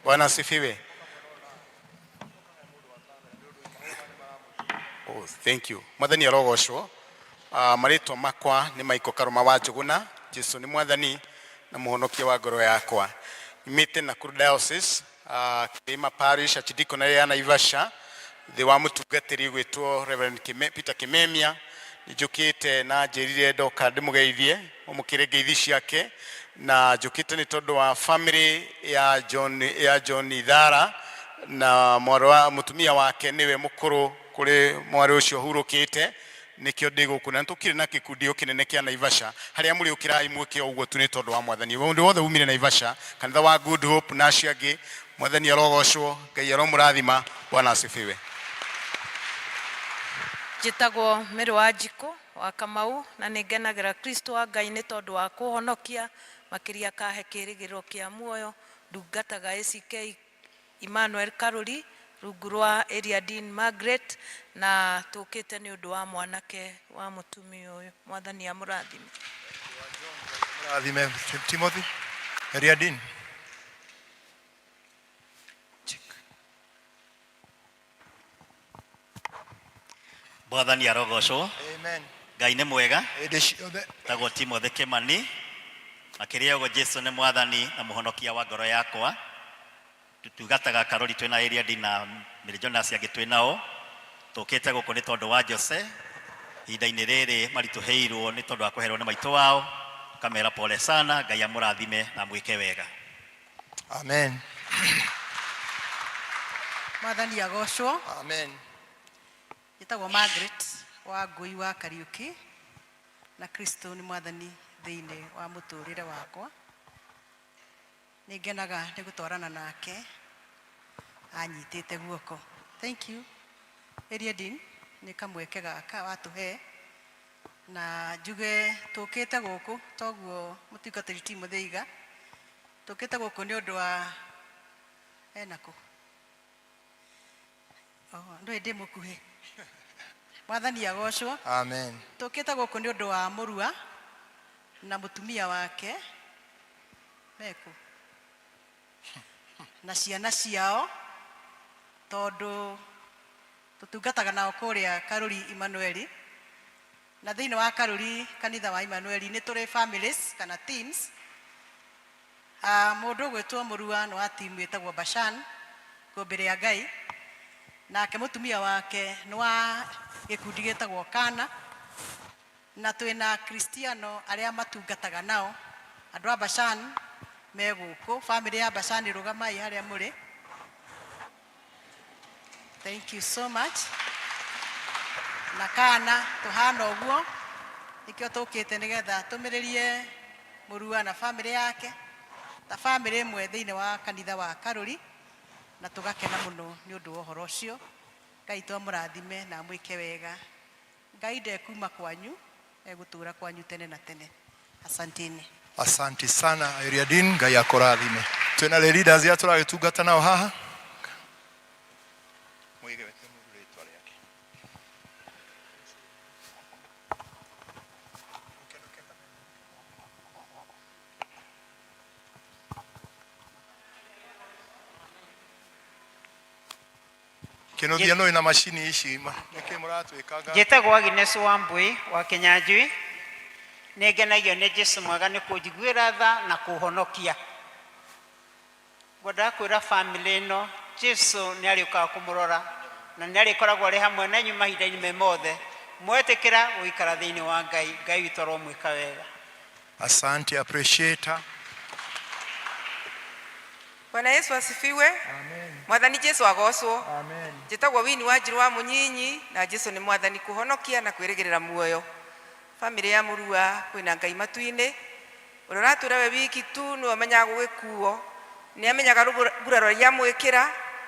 Bwana asifiwe. Oh, thank you. Mwathani arogocwo. Marĩtwa makwa nĩ Michael Karũma wa Njũgũna. Jesu nĩ mwathani na mũhonokia wa ngoro yakwa. Nyumĩte Nakuru Diocese, Kirima Parish, Archdeaconry ya Naivasha, thĩ wa mũtungatĩri gwĩtwo Reverend Peter Kimemia. Nĩ njũkĩte na njĩrire ndoka ndĩmũgeithie, mũmũkĩre ngeithi ciake, na njũkĩte nĩ tondũ wa family ya John Ithara, na mwarĩ wa mũtumia wake nĩwe mũkũrũ kũrĩ mwarĩ ũcio hurũkĩte, nĩkĩo ndĩ gũkũ. Na nĩtũkire na gĩkundi o kĩnene kĩa Naivasha harĩa mũrĩ, ũkĩrai mwĩke o ũguo tu nĩ tondũ wa mwathani. Mũndũ wothe umire Naivasha, kanitha wa Good Hope na acio angĩ, mwathani arogocwo, Ngai aromũrathima. Bwana asifiwe. Njĩtagwo Mary wa Njikũ wa Kamau, na nĩ ngenagĩra Kristo wa Ngai nĩ tondũ wa kũhonokia, makĩria kahe kĩĩrĩgĩrĩro kĩa muoyo. Ndungataga ACK Emmanuel Karuri rungu rwa Area Dean Margaret, na tũkĩte nĩ ũndũ wa mwanake wa mũtumia ũyũ. Mwathani amũrathime. Rathime Timothy. Area Dean. Mwathani arogocwo. Amen. Ngai nĩ mwega. Hĩndĩ ciothe. Tagwo Timothy Kimani. Makĩria ũguo, Jesu nĩ mwathani na mũhonokia wa ngoro yakwa. Tutungataga Karori, twĩna area D na Mary Jonas angĩ twĩ nao. Tũkĩte gũkũ nĩ tondũ wa Jose, ihinda-inĩ rĩrĩ maritũhĩirwo nĩ tondũ wa kweherwo nĩ maitũ wao. Kamera pole sana, Ngai amũrathime na mwĩke wega. Amen. Mwathani agocwo. Amen. Njĩtagwo Margaret wa Ngui wa Kariuki, na Kristo nĩ mwathani thĩinĩ wa mũtũrĩre wakwa. Nĩ ngenaga nĩ gũtwarana nake anyitĩte guoko. Thank you, Area Dean, nĩ kamweke gaka watũhe na njuge tũkĩte gũkũ toguo mũtungatĩri Timothy Iga. Tũkĩte gũkũ nĩ ũndũ wa enakũ. Oh, ndũĩ ndĩ mũkuhĩ. Mwathani agocwo. Amen. Tũkĩte gũkũ nĩ ũndũ wa Mũrua na mũtumia wake meku na ciana ciao, tondũ tũtungataga nao kũrĩa Karuri Emmanuel, na thĩinĩ wa Karuri kanitha wa Emmanuel nĩ tũrĩ families kana teams. Mũndũ ũgwĩtwo Mũrua nĩ wa timu ĩtagwo Bashan Ikũmbĩ rĩa Ngai, nake mũtumia wake nĩ wa gĩkundi gĩtagwo Kana, na twĩna Kristiano arĩa matungataga nao. Andũ a Bashan me gũkũ, family ya Bashan rũgamai harĩa mũrĩ. Thank you so much. Na Kana tũhana ũguo, nĩkĩo tũkĩte nĩgetha tũmĩrĩrie Mũrua na family yake ta family ĩmwe thĩinĩ wa kanitha wa Karuri, na tũgakena mũno nĩ ũndũ wa ũhoro ũcio. Ngai twamũrathime na amwĩke wega. Ngai ndekuma kwanyu, egũtũra kwanyu tene na tene. Asanteni. Asante sana Area Dean, Ngai akũrathime. Twĩna lay leaders ya tũragĩtungata nao haha. Mwĩgwete mũndũ rĩtwa rĩake. Kĩnuthia nũĩ na macini ici nĩkĩ mũratwĩkanga? Njĩtagwo Agnes Wambui wa Kĩnyanjui. Nĩ ngenagio nĩ Jesu mwega nĩ kũnjiguĩra tha na kũhonokia. Ngwendaga kwĩra family ĩno Jesu nĩ arĩũkaga kũmũrora na nĩ arĩkoragwo arĩ hamwe na inyuĩ mahinda-inĩ me mothe. Mwetĩkĩra gũikara thĩinĩ wa Ngai, Ngai witũ aromwĩka wega. Asante, appreciate her. Bwana Yesu asifiwe. Mwathani Jesu agocwo. Njĩtagwo Wini wa Njirũ wa Mũnyinyi, na Jesu nĩ mwathani kũhonokia na kwĩrĩgĩrĩra muoyo. Family ya Mũrua kwĩna Ngai matu-inĩ, ũrĩa ũratwĩra we wiki tu nĩwe ũmenyaga gũgĩkuo, nĩ amenyaga nguraro iria amwĩkĩra,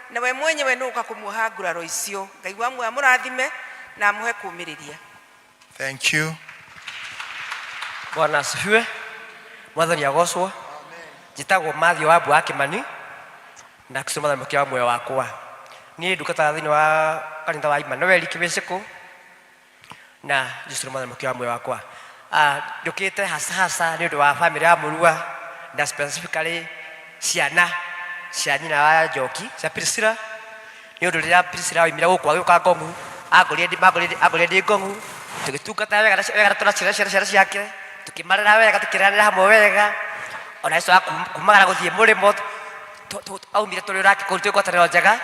na we mwenyewe nĩ ũka kũmuoha nguraro icio. Ngai wa muoyo amũrathime na amũhe kũmĩrĩria. Thank you. Bwana asifiwe. Mwathani agocwo. Njĩtagwo Matthew wa Mbua Kĩmani na Kristo mwathani mũkia wa muoyo wakwa. Niĩ ndungataga thĩinĩ wa kanitha wa Emmanuel Kĩbĩcĩkũ na Jesu nĩ mwathani mũkia wa muoyo wakwa. Njũkĩte hasa hasa nĩ ũndũ wa family ya Mũrua na specifically ciana cia nyina wa Njoki cia Priscilla, nĩ ũndũ rĩrĩa Priscilla oimire gũkũ agĩũka Ngong'u, angorire ndĩ Ngong'u, tũgĩtungata wega na wega na ciana ciana ciake, tũkĩmarera wega, tũkĩreranĩra hamwe wega, ona agĩcoka kumagara gũthiĩ mũrĩmo, aumire tũrĩ nake kũu twĩ ngwatanĩro njega,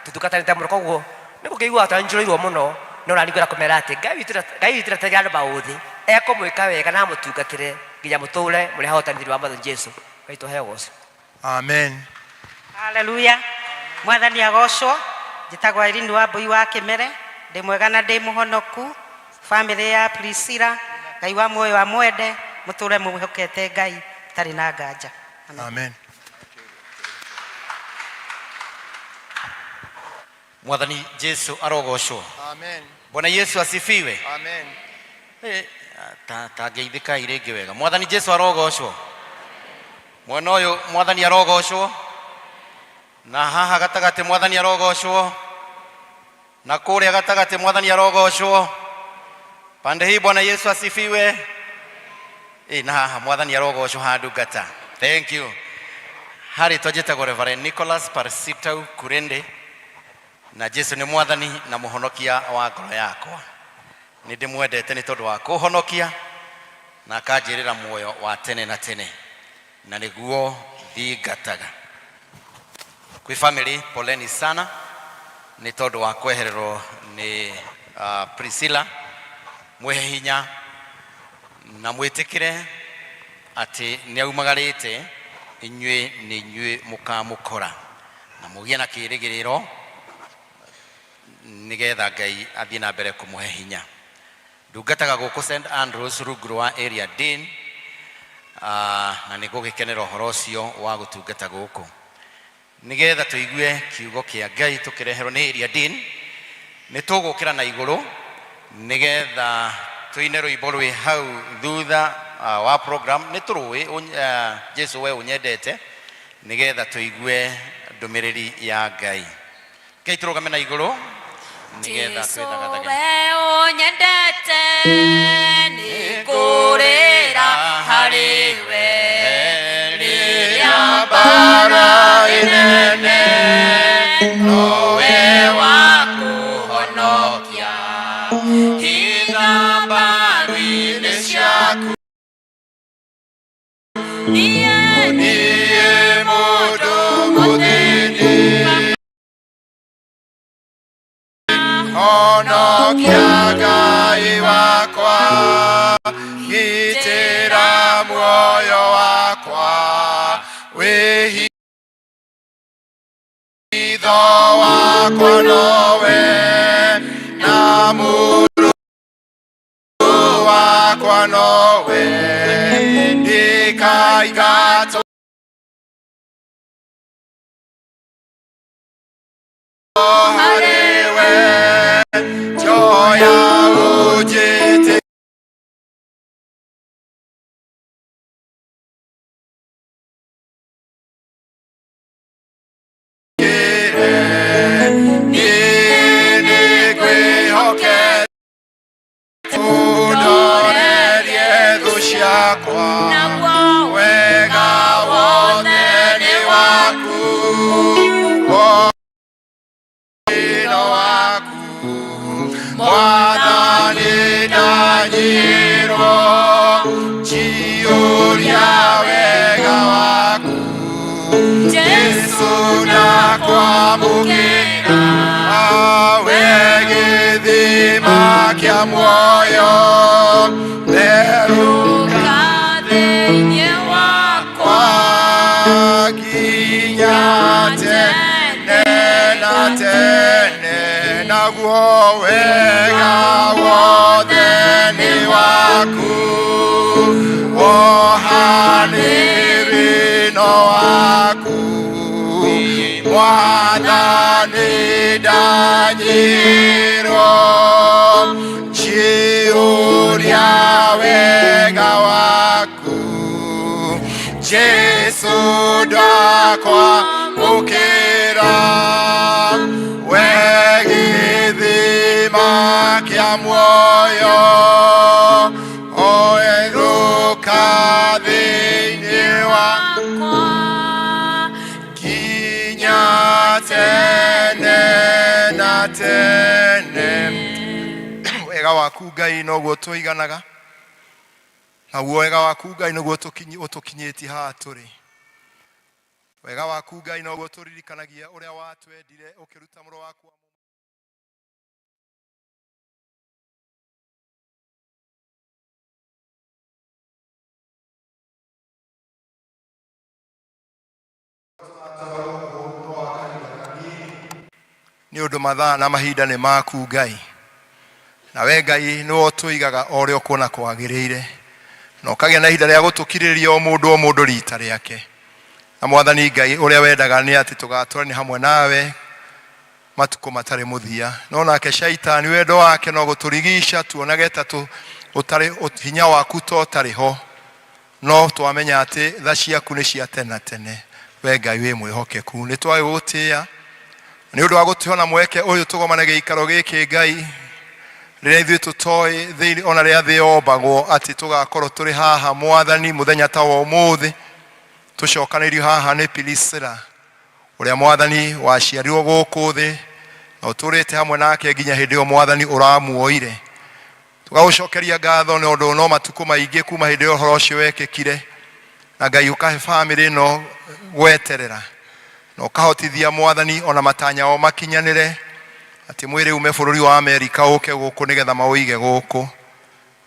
tũtungatanĩte mũno, koguo nĩ gũkĩiguaga ta njũrĩirwo mũno, no nani ngwenda kũmera atĩ Ngai witũ ndategera andũ maũthĩ, ekũmwĩka wega na amũtungatĩre nginya mũtũre mũrĩ ahotani thĩinĩ wa Mwathani Jesu. Ngai tũheo ũgoco. Amen. Haleluya. Mwathani agocwo. Njĩtagwo Irene wa Mbui wa Kĩmere. Ndĩ mwega na ndĩ mũhonoku. Family ya Priscilla, Ngai wa muoyo amwende, mũtũre mwĩhokete Ngai mũtarĩ na nganja. Amen. Amen. Mwathani Jesu arogocwo. Amen. Bwana Yesu asifiwe. Amen. Eh, ta ngeithĩkai rĩngĩ wega. Mwathani Jesu arogocwo. Mwena ũyũ Mwathani arogocwo. Na haha gatagatĩ Mwathani arogocwo. Na kũrĩa gatagatĩ Mwathani arogocwo. Pande hii Bwana Yesu asifiwe. Na haha Mwathani arogocwo handũ ngata. Thank you. Harĩ twanjĩtagwo Reverend Nicholas Parsitau Kurende, na Jesu nĩ Mwathani na Mũhonokia wa ngoro yakwa. Nĩ ndĩmwendete nĩ tondũ wa kũhonokia na akanjĩrĩra muoyo wa tene na tene, na nĩguo thingataga. Kwĩ family poleni sana nĩ tondũ wa kwehererwo nĩ Priscilla. Mwĩhe hinya na mwĩtĩkĩre atĩ nĩ aumagarĩte, inyuĩ nĩ inyuĩ mũkamũkora, na mũgĩe na kĩĩrĩgĩrĩro nĩgetha Ngai athiĩ na mbere kũmũhe hinya. Ndungataga gũkũ St Andrews rungu rwa area dean, na nĩ ngũgĩkenera ũhoro ũcio wa gũtungata gũkũ nĩgetha tũigue kiugo kĩa Ngai tũkĩreherwo nĩ area dean. Nĩ tũgũkĩra na igũrũ nĩgetha tũine rwĩmbo rwĩ hau thutha wa program. Nĩ tũrũĩ Jesu we ũnyendete, nĩgetha tũigue ndũmĩrĩri ya Ngai. Ngai tũrũgame na igũrũ. Nĩgetha twĩthagathage. We ũnyendete nĩngũrĩra harĩ we rĩrĩa mbara ĩnene nowe wa kũhonokia hitha mbaru-inĩ ciaku niĩ niĩ mũndũ mũthĩni honokia Ngai wakwa gitĩra muoyo wakwa wĩhitho wakwa nowe na mũrũ wakwa nowe ndikaingatwo harĩ we njoya ũnjĩtĩkĩre niĩ nĩngwĩhokete ũndorerie thũ ciakwa wega wothe nĩ waku wino waku mwathani ndanyirwo njiyũria wega waku Jesũ ndakwamũkĩra we gĩthima kĩa muoyo therũka thĩinĩ wakwa nginya tene na tene naguo wega wothe nĩ waku wohanĩri no waku mwathani ndanyirwo njiyũria wega waku Jesu ndakwamũkĩra we gĩthima kĩa muoyo oerũka thĩinĩ wakwa nginya tene na tene. Wega waku Ngai noguo tũiganaga naguo wega waku Ngai noguo ũtũkinyĩtie haha tũrĩ. Wega waku Ngai noguo tũririkanagia ũrĩa watwendire ũkĩruta mũrũ waku. Nĩ ũndũ mathaa na mahinda nĩ maku Ngai, na we Ngai nĩwe ũtũigaga o ũrĩa ũkuona kwagĩrĩire, na ũkagĩa na ihinda rĩa gũtũkirĩrĩria o mũndũ o mũndũ rita rĩake. Na mwathani Ngai, ũrĩa wendaga nĩ atĩ tũgatũrania hamwe nawe matukũ matarĩ mũthia, no nake shaitani wendo wake no gũtũrigica tuonage ta ũtarĩ hinya waku to ũtarĩ ho, no twamenya atĩ tha ciaku nĩ cia tene na tene. We Ngai wĩ mwĩhokeku, nĩ twagũgũtĩĩa nĩ ũndũ wa gũtũhe mweke ũyũ tũgomane gĩikaro gĩkĩ Ngai, rĩrĩa ithuĩ tũtoĩ thĩinĩ ona rĩrĩa thĩ yombagwo atĩ tũgakorwo tũrĩ haha mwathani mũthenya ta wa ũmũthĩ, tũcokanĩirio haha nĩ Priscilla ũrĩa mwathani waciarirwo gũkũ thĩ na ũtũrĩte hamwe nake nginya hĩndĩ ĩyo mwathani ũramuoire. Tũgagũcokeria ngatho nĩ ũndũ no matukũ maingĩ kuma hĩndĩ ĩyo ũhoro ũcio wekĩkire, na Ngai ũkahe bamĩrĩ ĩno gweterera na ũkahotithia mwathani ona matanya o makinyanĩre, atĩ mwĩrĩ ume bũrũri wa Amerika ũke gũkũ nĩgetha maũige gũkũ.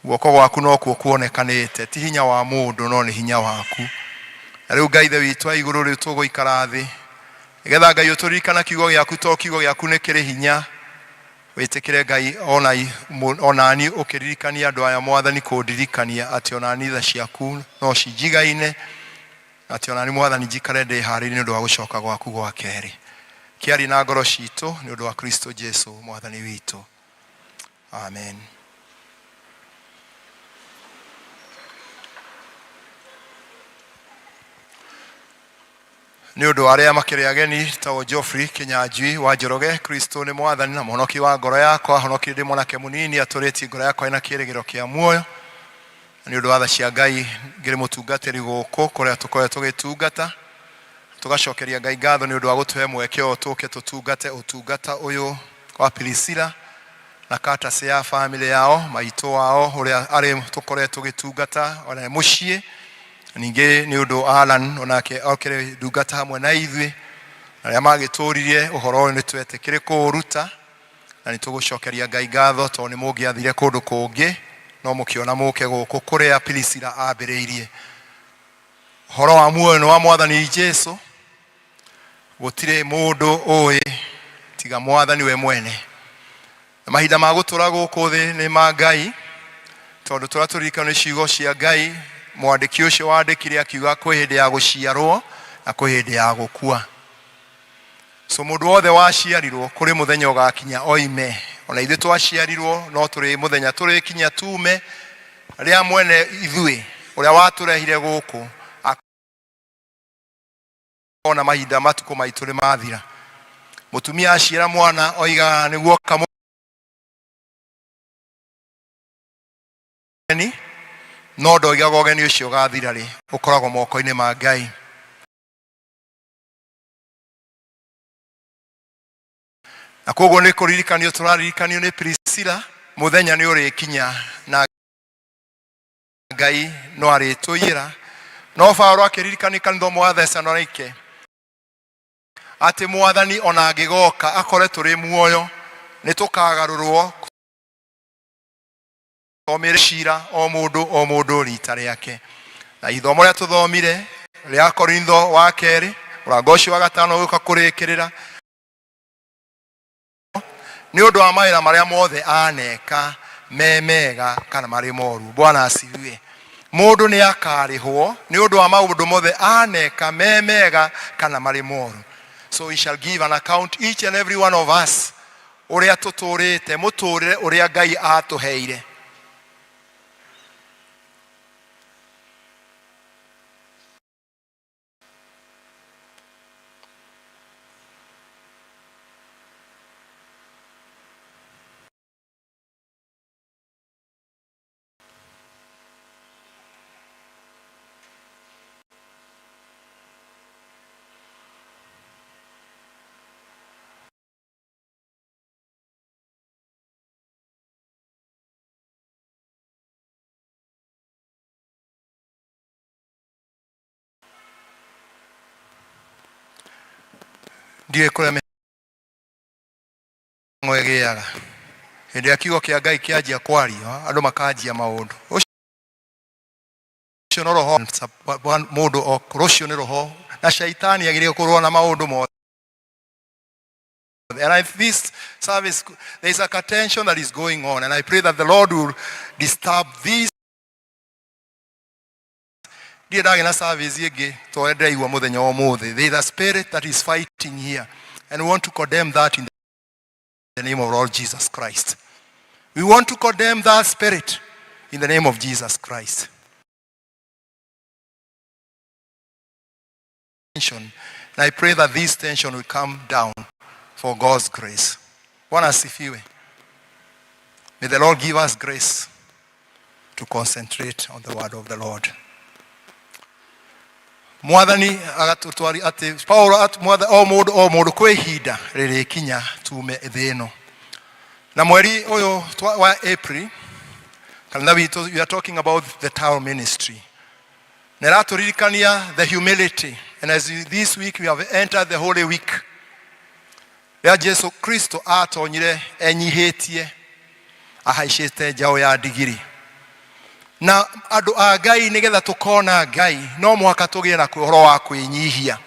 Guoko gwaku nokuo kuonekanĩte, ti hinya wa mũndũ no nĩ hinya waku. Na rĩu Ngai Ithe witũ wa igũrũ, rĩu tũgũikara thĩ nĩgetha Ngai ũtũririkana kiugo gĩaku, to kiugo gĩaku nĩ kĩrĩ hinya. Wĩtĩkĩre Ngai onani ũkĩririkania andũ aya mwathani, kũndirikania atĩ onani tha ciaku no cinjigaine, atĩ onani mwathani njikare ndĩharĩirie nĩ ũndũ wa gũcoka gwaku gwa kerĩ. Kĩarie na ngoro citũ nĩ ũndũ wa Kristo Jesu mwathani witũ, amen. Nĩ ũndũ wa arĩa makĩrĩ ageni tagwo Geoffrey Kinyanjui wa Njoroge, Kristo nĩ mwathani na mũhonoki wa ngoro yakwa, honoki ndĩ mwanake mũnini atũrĩtie ngoro yakwa ĩna kĩĩrĩgĩrĩro kĩa muoyo. Na nĩ ũndũ wa tha cia Ngai ngĩrĩ mũtungatĩri gũkũ kũrĩa tũkoretwo tũgĩtungata. Tũgacokeria Ngai ngatho nĩ ũndũ wa gũtũhe mweke ũyũ tũke tũtungate ũtungata ũyũ wa Priscilla na courtesy ya family yao, maitũ wao ũrĩa arĩ tũkoretwo tũgĩtungata ona mũciĩ. Ningĩ nĩ ũndũ Alan onake okĩrĩ ndungata hamwe na ithuĩ, arĩa magĩtũririe ũhoro ũyũ nĩ twetĩkĩrĩ kũũruta, na nĩ tũgũcokeria Ngai ngatho tondũ nĩ mũngĩathire kũndũ kũngĩ no mũkĩona mũke gũkũ kũrĩa Priscilla ambĩrĩirie. Ũhoro wa muoyo nĩ wa Mwathani Jesu, gũtirĩ mũndũ ũĩ tiga Mwathani we mwene. Na mahinda ma gũtũra gũkũ thĩ nĩ ma Ngai, tondũ tũrĩa tũririkano nĩ ciugo cia Ngai. Mwandĩki ũcio wandĩkire akiuga kwĩ hĩndĩ ya gũciarwo na kwĩ hĩndĩ ya gũkua. So mũndũ wothe waciarirwo kũrĩ mũthenya ũgakinya oime. Ona ithuĩ twaciarirwo no tũrĩ mũthenya tũrĩkinya tume, rĩa mwene ithuĩ ũrĩa watũrehire gũkũ akona mahinda matukũ maitũ nĩ mathira. Mũtumia aciara mwana oigaga nĩguo kamũgeni, no ndoigaga ũgeni ũcio ũgathira rĩ, ũkoragwo moko-inĩ ma Ngai. Na koguo nĩ kũririkanio tũraririkanio nĩ Priscilla, mũthenya nĩ ũrĩkinya na Ngai no arĩtũiyĩra. No Paulo akĩririkania kanitha ũmwe wa Thesalonike atĩ Mwathani ona angĩgoka akore tũrĩ muoyo, nĩ tũkagarũrwo thomire cira o mũndũ o mũndũ rita rĩake. Na ithomo rĩa tũthomire rĩa Korintho wa kerĩ mũrango ũcio wa gatano gũka kũrĩkĩrĩra nĩ ũndũ wa mawĩra marĩa mothe aneka me mega kana marĩ moru. Bwana asifiwe. Mũndũ nĩ akarĩhwo nĩ ũndũ wa maũndũ mothe aneka me mega kana marĩ moru. So we shall give an account each and every one of us ũrĩa tũtũrĩte mũtũrĩre ũrĩa Ngai atũheire. Ndiũĩ kũrĩa mĩhang'o ĩgĩaga hĩndĩ ĩrĩa kiugo kĩa Ngai kĩanjia kwario, andũ makanjia maũndũ ũcio no roho mũndũ rũcio nĩ roho na shaitani agĩrĩire kũrũa na maũndũ mothe. And if this service, there is a contention that is going on, and I pray that the Lord will disturb this. Ndirĩ ndagĩa na service ĩngĩ to ndĩraigua mũthenya wa ũmũthĩ. There is a spirit that is fighting here, and we want to condemn that in the name of Lord Jesus Christ. We want to condemn that spirit in the name of Jesus Christ. Tension. And I pray that this tension will come down for God's grace. Bwana asifiwe. May the Lord give us grace to concentrate on the word of the Lord. Mwathani agatũtwari atĩ Paulo o mũndũ o mũndũ kwĩ ihinda rĩrĩkinya tume thĩ ĩno. Na mweri ũyũ wa April kanitha witũ, we are talking about the town ministry. Na ĩratũririkania the humility, and as this week we have entered the Holy Week rĩa Jesu Kristo atonyire enyihĩtie ahaicĩte njaũ ya ndigiri. Na andũ a Ngai, nĩgetha tũkona Ngai no mũhaka tũgĩe na ũhoro wa kwĩnyihia,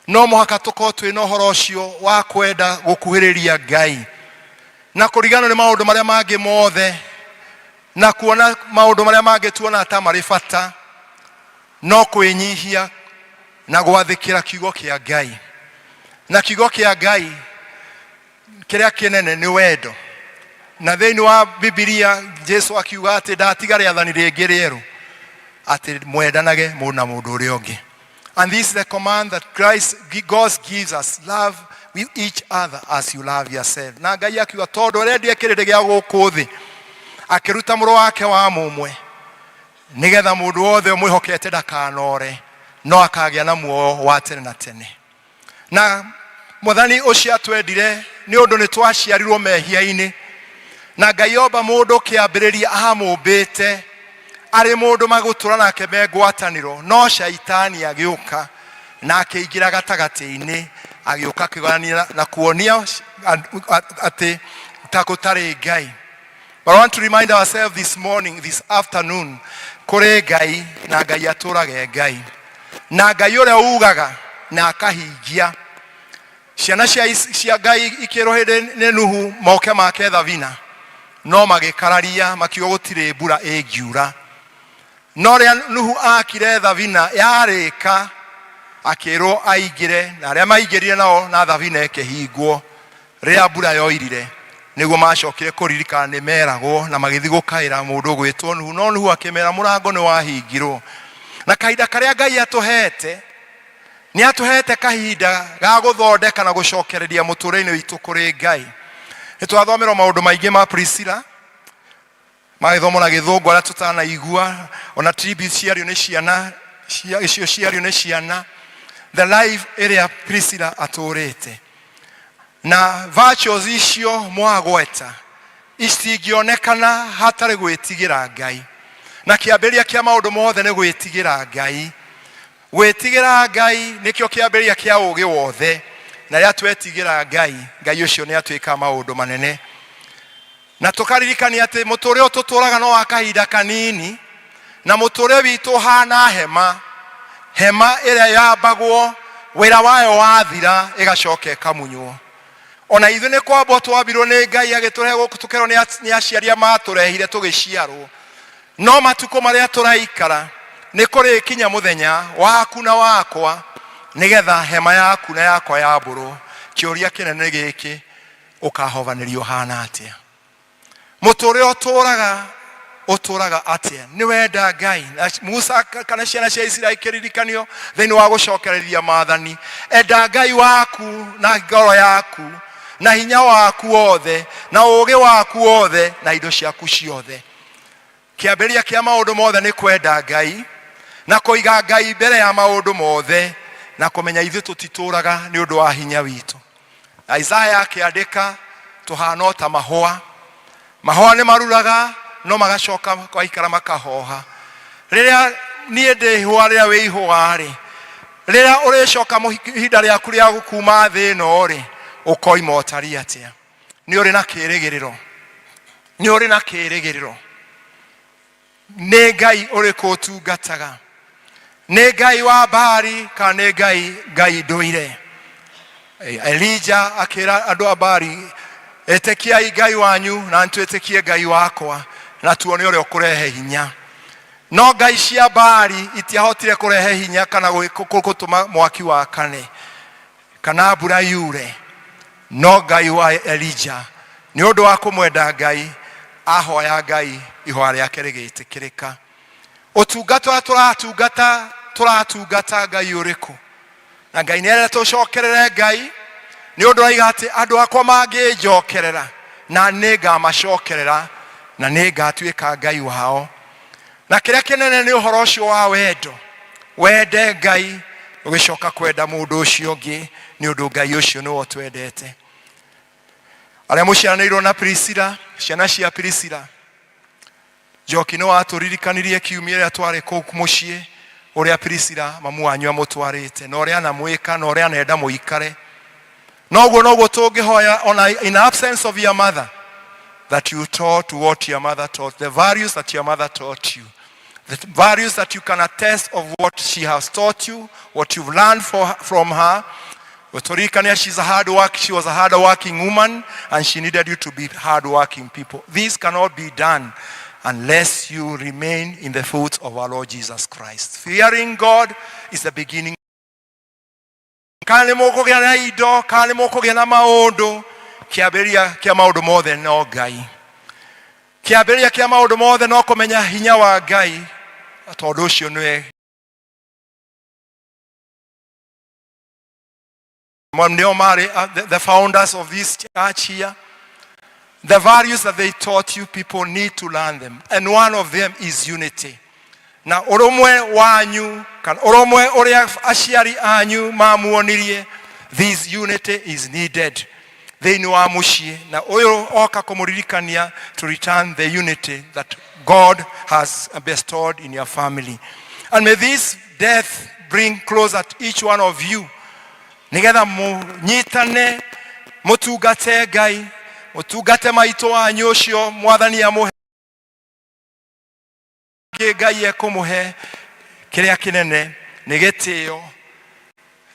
no mũhaka tũkorwo twĩ na ũhoro ũcio wa kwenda gũkuhĩrĩria Ngai na kũriganwo nĩ maũndũ marĩa mangĩ mothe na kuona maũndũ marĩa mangĩ tuona ta marĩ bata, no kwĩnyihia na gwathĩkĩra kiugo kĩa Ngai. Na kiugo kĩa Ngai kĩrĩa kĩnene nĩ wendo. Na thĩinĩ wa Bibilia Jesu akiuga atĩ ndatiga rĩathani rĩngĩ rĩerũ, atĩ mwendanage mũndũ na mũndũ ũrĩa ũngĩ. And this is the command that Christ, God gives us. Love with each other as you love yourself. Na Ngai akiuga tondũ arendire kĩrĩndĩ gĩa gũkũ thĩ akĩruta mũrũ wake wa mũmwe nĩgetha mũndũ wothe ũmwĩhokete ndakanore no akagĩa na muoyo wa tene na tene. Na mwathani ũcio atwendire nĩ ũndũ nĩ twaciarirwo mehia-inĩ na Ngai omba mũndũ kĩambĩrĩria amũmbĩte arĩ mũndũ magũtũra nake me ngwatanĩro no shaitani agĩũka na akĩingĩra gatagatĩ-inĩ agĩũka akĩgania na kuonia atĩ ta gũtarĩ Ngai. But I want to remind ourselves this morning, this afternoon, kũrĩ Ngai na Ngai atũraga e Ngai na Ngai ũrĩa ugaga na akahingia. Ciana cia, cia Ngai ikĩrwo hĩndĩ nĩ Nuhu moke make thabina no magĩkararia makiuga gũtirĩ mbura ĩngiura. No rĩrĩa Nuhu akire thabina yarĩka akĩrwo aingĩre na arĩa maingĩrire nao na thabina ĩkĩhingwo. Rĩrĩa mbura yoirire nĩguo macokire kũririkana nĩ meragwo na magĩthiĩ gũkaĩra mũndũ ũgwĩtwo Nuhu, no Nuhu akĩmera mũrango nĩ wahingirwo. Na kahinda karĩa Ngai atũhete nĩ atũhete kahinda ga gũthondeka na gũcokereria mũtũrĩre-inĩ witũ kũrĩ Ngai. Nĩ twathomerwo maũndũ maingĩ ma Priscilla magĩthomwo na gĩthũngũ arĩa tũtanaigua ona tribute ciario nĩ ciana icio ciario nĩ ciana the life ĩrĩa Priscilla atũrĩte na virtues icio mwagweta itingĩonekana hatarĩ gwĩtigĩra Ngai na kĩambĩrĩria kĩa maũndũ mothe nĩ gwĩtigĩra Ngai. Gwĩtigĩra Ngai nĩkĩo kĩambĩrĩria kĩa ũũgĩ wothe, na rĩrĩa twetigĩra Ngai, Ngai ũcio nĩ atwĩkaga maũndũ manene. Na tũkaririkania atĩ mũtũrĩre ũyũ tũtũraga no wa kahinda kanini, na mũtũrĩre witũ ũhana hema, hema ĩrĩa yambagwo wĩra wayo wathira ĩgacoka ĩkamunywo. Ona ithuĩ nĩ kwambwo twambirwo nĩ Ngai agĩtũrehe gũkũ tũkerwo nĩ aciari arĩa matũrehire tũgĩciarwo. No matukũ marĩa tũraikara nĩ kũrĩkinya mũthenya waku na wakwa nĩgetha hema yaku na yakwa yambũrwo. Kĩũria kĩnene nĩ gĩkĩ, ũkahovanĩrio ũhana atĩa? Mũtũrĩre ũtũraga ũtũraga atĩa? Nĩ wenda Ngai. Na Musa kana ciana cia Isiraeli kĩririkanio thĩinĩ wa gũcokereria maathani, enda Ngai waku na ngoro yaku na hinya waku wothe na ũũgĩ waku wothe na indo ciaku ciothe. Kĩambĩrĩria kĩa maũndũ mothe nĩ kwenda Ngai na kũiga Ngai mbere ya maũndũ mothe na kũmenya ithuĩ tũtitũraga nĩ ũndũ wa hinya witũ. Isaya akĩandĩka tũhana o ta mahũa. Mahũa nĩ maruraga no magacoka kwaikara makahoha. Rĩrĩa niĩ ndĩ ihũa rĩrĩa wĩ ihũa-rĩ, rĩrĩa ũrĩcoka ihinda rĩaku rĩa kuma thĩ ĩno-rĩ, ũkoima ũtariĩ atĩa? Nĩ ũrĩ na kĩrĩgĩrĩro? Nĩ ũrĩ na kĩrĩgĩrĩro? Nĩ Ngai ũrĩkũ ũtungataga? Nĩ Ngai wa Baali kana nĩ Ngai Ngai ndũire? Elija akĩra andũ a Baali, ĩtĩkiai Ngai wanyu na nĩtwĩtĩkie Ngai wakwa na tuone ũrĩa ũkũrehe hinya. No ngai cia Baali itiahotire kũrehe hinya kana gũtũma mwaki wakane kana mbura yure. No Ngai wa Elija nĩ ũndũ wa kũmwenda Ngai ahoya Ngai ihoya rĩake rĩgĩtĩkĩrĩka. Ũtungata ũrĩa tũratungata tũratungata Ngai ũrĩkũ? Na Ngai nĩ arenda tũcokerere Ngai nĩ ũndũ araiga atĩ andũ akwa mangĩnjokerera na nĩ ngamacokerera na nĩ ngatuĩka Ngai wao. Na kĩrĩa kĩnene nĩ ũhoro ũcio wa wendo, wende Ngai ũgĩcoka kwenda mũndũ ũcio ũngĩ nĩ ũndũ Ngai ũcio nĩwe ũtwendete. Arĩa mũciaranĩirwo na Priscilla, ciana cia Priscilla, Njoki nĩ watũririkanirie kiumia ĩrĩa twarĩ kũu mũciĩ ũrĩa Priscilla mamu wanyu amũtwarĩte na ũrĩa anamwĩka na ũrĩa anenda mũikare. Noguo noguo tũngĩhoya ona in absence of your mother that you taught what your mother taught, the values that your mother taught you, the values that you can attest of what she has taught you, what you've learned from her. Gũtũririkania she's a hard work, she was a hard working woman and she needed you to be hard working people. This cannot be done unless you remain in the foot of our Lord Jesus Christ. Fearing God is the beginning. Kana nĩ mũkũgĩa na indo, kana nĩ mũkũgĩa na maũndũ, kĩambĩrĩria kĩa maũndũ mothe no Ngai. Kĩambĩrĩria kĩa maũndũ mothe no kũmenya hinya wa Ngai, tondũ ũcio nĩwe. Nĩo marĩ the founders of this church here. The values that they taught you people need to learn them. And one of them is unity. Na ũrũmwe wanyu kana ũrũmwe ũrĩa aciari anyu mamuonirie, this unity is needed thĩinĩ wa mũciĩ, na ũyũ oka kũmũririkania to return the unity that God has bestowed in your family. And may this death bring closer to each one of you, nigetha mũnyitane, mũtungate Ngai, mũtungate maitũ wanyu ũcio Mwathani amũhe kĩ Ngai ekũmũhe. Kĩrĩa kĩnene nĩ gĩtĩo,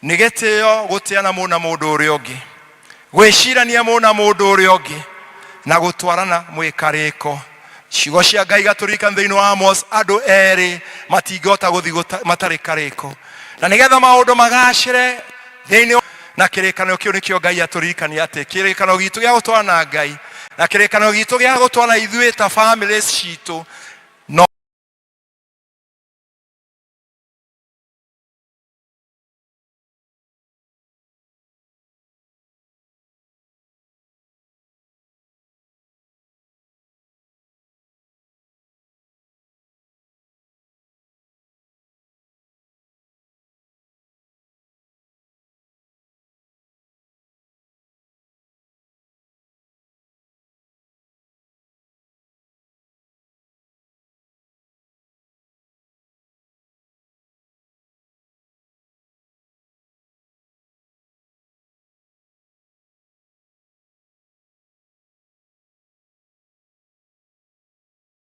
nĩ gĩtĩo gũtĩana mũndũ na mũndũ ũrĩa ũngĩ, gwĩcirania mũndũ na mũndũ ũrĩa ũngĩ, na gũtwarana mwĩkarĩko. Ciugo cia Ngai gatũririkana thĩinĩ wa Amos, andũ erĩ matingĩhota gũthiĩ matarĩ karĩko, na nĩgetha maũndũ magacĩre thĩinĩ na kĩrĩkanĩro kĩu. Nĩkĩo Ngai atũririkania atĩ kĩrĩkanĩro gitũ gĩa gũtwarana na Ngai na kĩrĩkanĩro gitũ gĩa gũtwarana ithuĩ ta families citũ no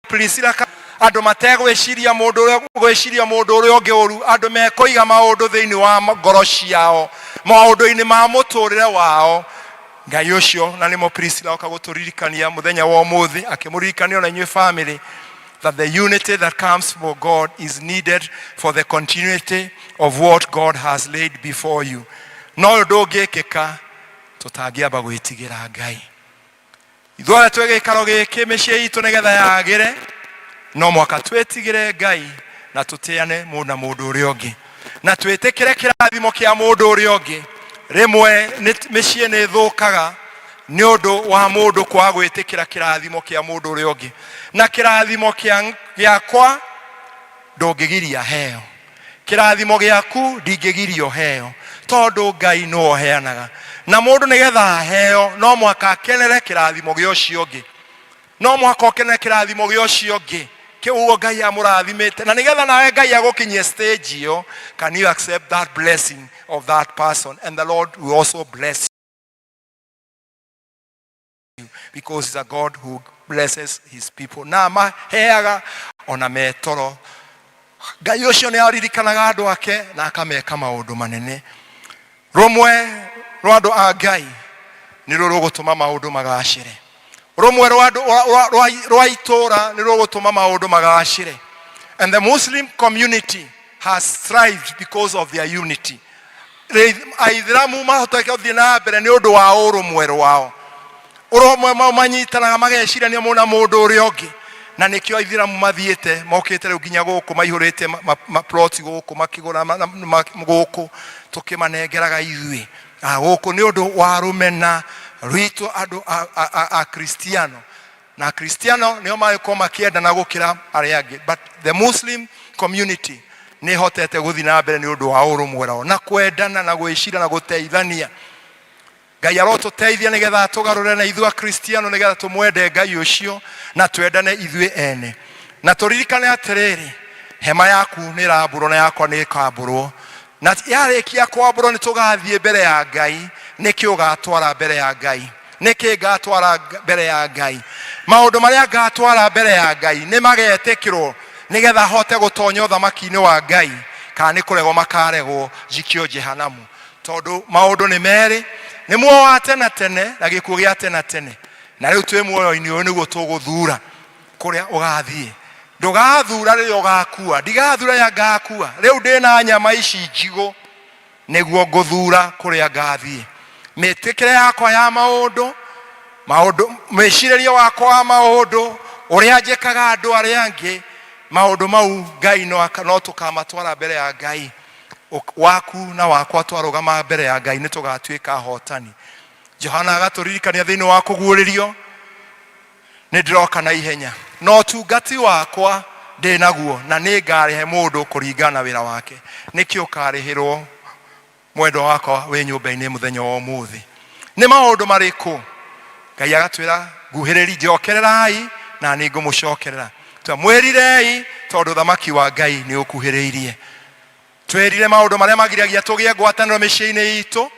Priscilla andũ mategwĩciria mũndũ ũrĩa gwĩciria mũndũ ũrĩa ũngĩ ũru, andũ mekũiga maũndũ thĩinĩ wa ngoro ciao, maũndũ-inĩ ma mũtũrĩre wao. Ngai ũcio na nĩmo Priscilla oka gũtũririkania mũthenya wa ũmũthĩ, akĩmũririkania ona inyuĩ family, that the unity that comes from God is needed for the continuity of what God has laid before you. No ũndũ ũngĩkĩka tũtangĩamba gwĩtigĩra Ngai. Ithuothe twĩ gĩikaro gĩkĩ, mĩciĩ itũ nĩgetha yagĩre, no mwaka twĩtigĩre Ngai na tũtĩane mũndũ na mũndũ ũrĩa ũngĩ, na twĩtĩkĩre kĩrathimo kĩa mũndũ ũrĩa ũngĩ. Rĩmwe mĩciĩ nĩ ĩthũkaga nĩ ũndũ wa mũndũ kwaga gwĩtĩkĩra kĩrathimo kĩa mũndũ ũrĩa ũngĩ, na kĩrathimo gĩakwa ndũngĩgiria heo, kĩrathimo gĩaku ndingĩgirio heo, tondũ Ngai nĩwe ũheanaga, na mũndũ nĩgetha aheo no mũhaka akenere kĩrathimo gĩa ũcio ũngĩ, no mũhaka ũkenere kĩrathimo gĩa ũcio ũngĩ kĩu ũguo Ngai amũrathimĩte, na nĩgetha nawe Ngai agũkinyie stage ĩyo. Can you accept that blessing of that person? And the Lord will also bless you, because he's a God who blesses his people, na amaheaga ona metoro. Ngai ũcio nĩ aririkanaga andũ ake na akameka maũndũ manene. Rũmwe rwa andũ a Ngai nĩ ruo rũgũtũma maũndũ magacĩre. Rũmwe rwa andũ rwa itũũra nĩ rũgũtũma maũndũ magacĩre. And the Muslim community has thrived because of their unity. Aithĩramu mahotete gũthiĩ na mbere nĩ ũndũ wa ũrũmwe rwao, ũrũmwe mau manyitanaga, magecirania mũndũ na mũndũ ũrĩa ũngĩ, na nĩkĩo aithĩramu mathiĩte mokĩte rĩu nginya gũkũ, maihũrĩte maploti gũkũ, makĩgũra gũkũ, tũkĩmanengeraga ithuĩ gũkũ nĩ ũndũ wa rũmena rwitũ andũ a Kristiano, na Kristiano nĩo magĩkorwo makĩendana gũkĩra arĩa angĩ. But the Muslim community nĩ ĩhotete gũthiĩ na mbere nĩ ũndũ wa ũrũmwe wao na kwendana na gwĩcira na gũteithania. Ngai arotũteithia nĩgetha atũgarũre na ithuĩ Akristiano, nĩgetha tũmwende Ngai ũcio na twendane ithuĩ ene, na tũririkane atĩrĩrĩ, hema yaku nĩ ĩrambũrwo na yakwa nĩ ĩkambũrwo, na yarĩkia kwambũrwo nĩ tũgathiĩ mbere ya Ngai. Nĩkĩ ũgatwara mbere ya Ngai? Nĩkĩ ngatwara mbere ya Ngai? Maũndũ marĩa ngatwara mbere ya Ngai nĩ magetĩkĩrwo nĩgetha hote gũtonya ũthamaki-inĩ wa Ngai, kana nĩ kũregwo makaregwo njikio jehanamu? Tondũ maũndũ nĩ merĩ, nĩ muoyo wa tene tene na gĩkuũ gĩa tene tene, na rĩu twĩ muoyo-inĩ ũyũ nĩguo tũgũthura kũrĩa ũgathiĩ. Ndũgathura rĩrĩa ũgakua, ndigathura rĩrĩa ngakua. Rĩu ndĩna nyama ici njigũ nĩguo ngũthura kũrĩa ngathiĩ. Mĩtĩkĩre yakwa ya maũndũ, maũndũ, mwĩcirĩrie wakwa wa maũndũ, ũrĩa njĩkaga andũ arĩa angĩ, maũndũ mau Ngai no tũkamatwara mbere ya Ngai. Waku na wakwa twarũgama mbere ya Ngai nĩ tũgatuĩka ahotani. Johana agatũririkania thĩinĩ wa kũguũrĩrio, nĩ ndĩroka na ihenya, na ũtungati wakwa ndĩ naguo, na nĩ ngarĩhe mũndũ kũringana na wĩra wake. Nĩkĩ ũkarĩhĩrwo, mwendwa wakwa wĩ nyũmba-inĩ mũthenya wa ũmũthĩ? Nĩ maũndũ marĩkũ? Ngai agatwĩra, nguhĩrĩri, njokererai na nĩ ngũmũcokerera. Mwĩrirei tondũ thamaki wa Ngai nĩ ũkuhĩrĩirie. Twĩrire maũndũ marĩa magiragia tũgĩe ngwatanĩro mĩciĩ-inĩ itũ.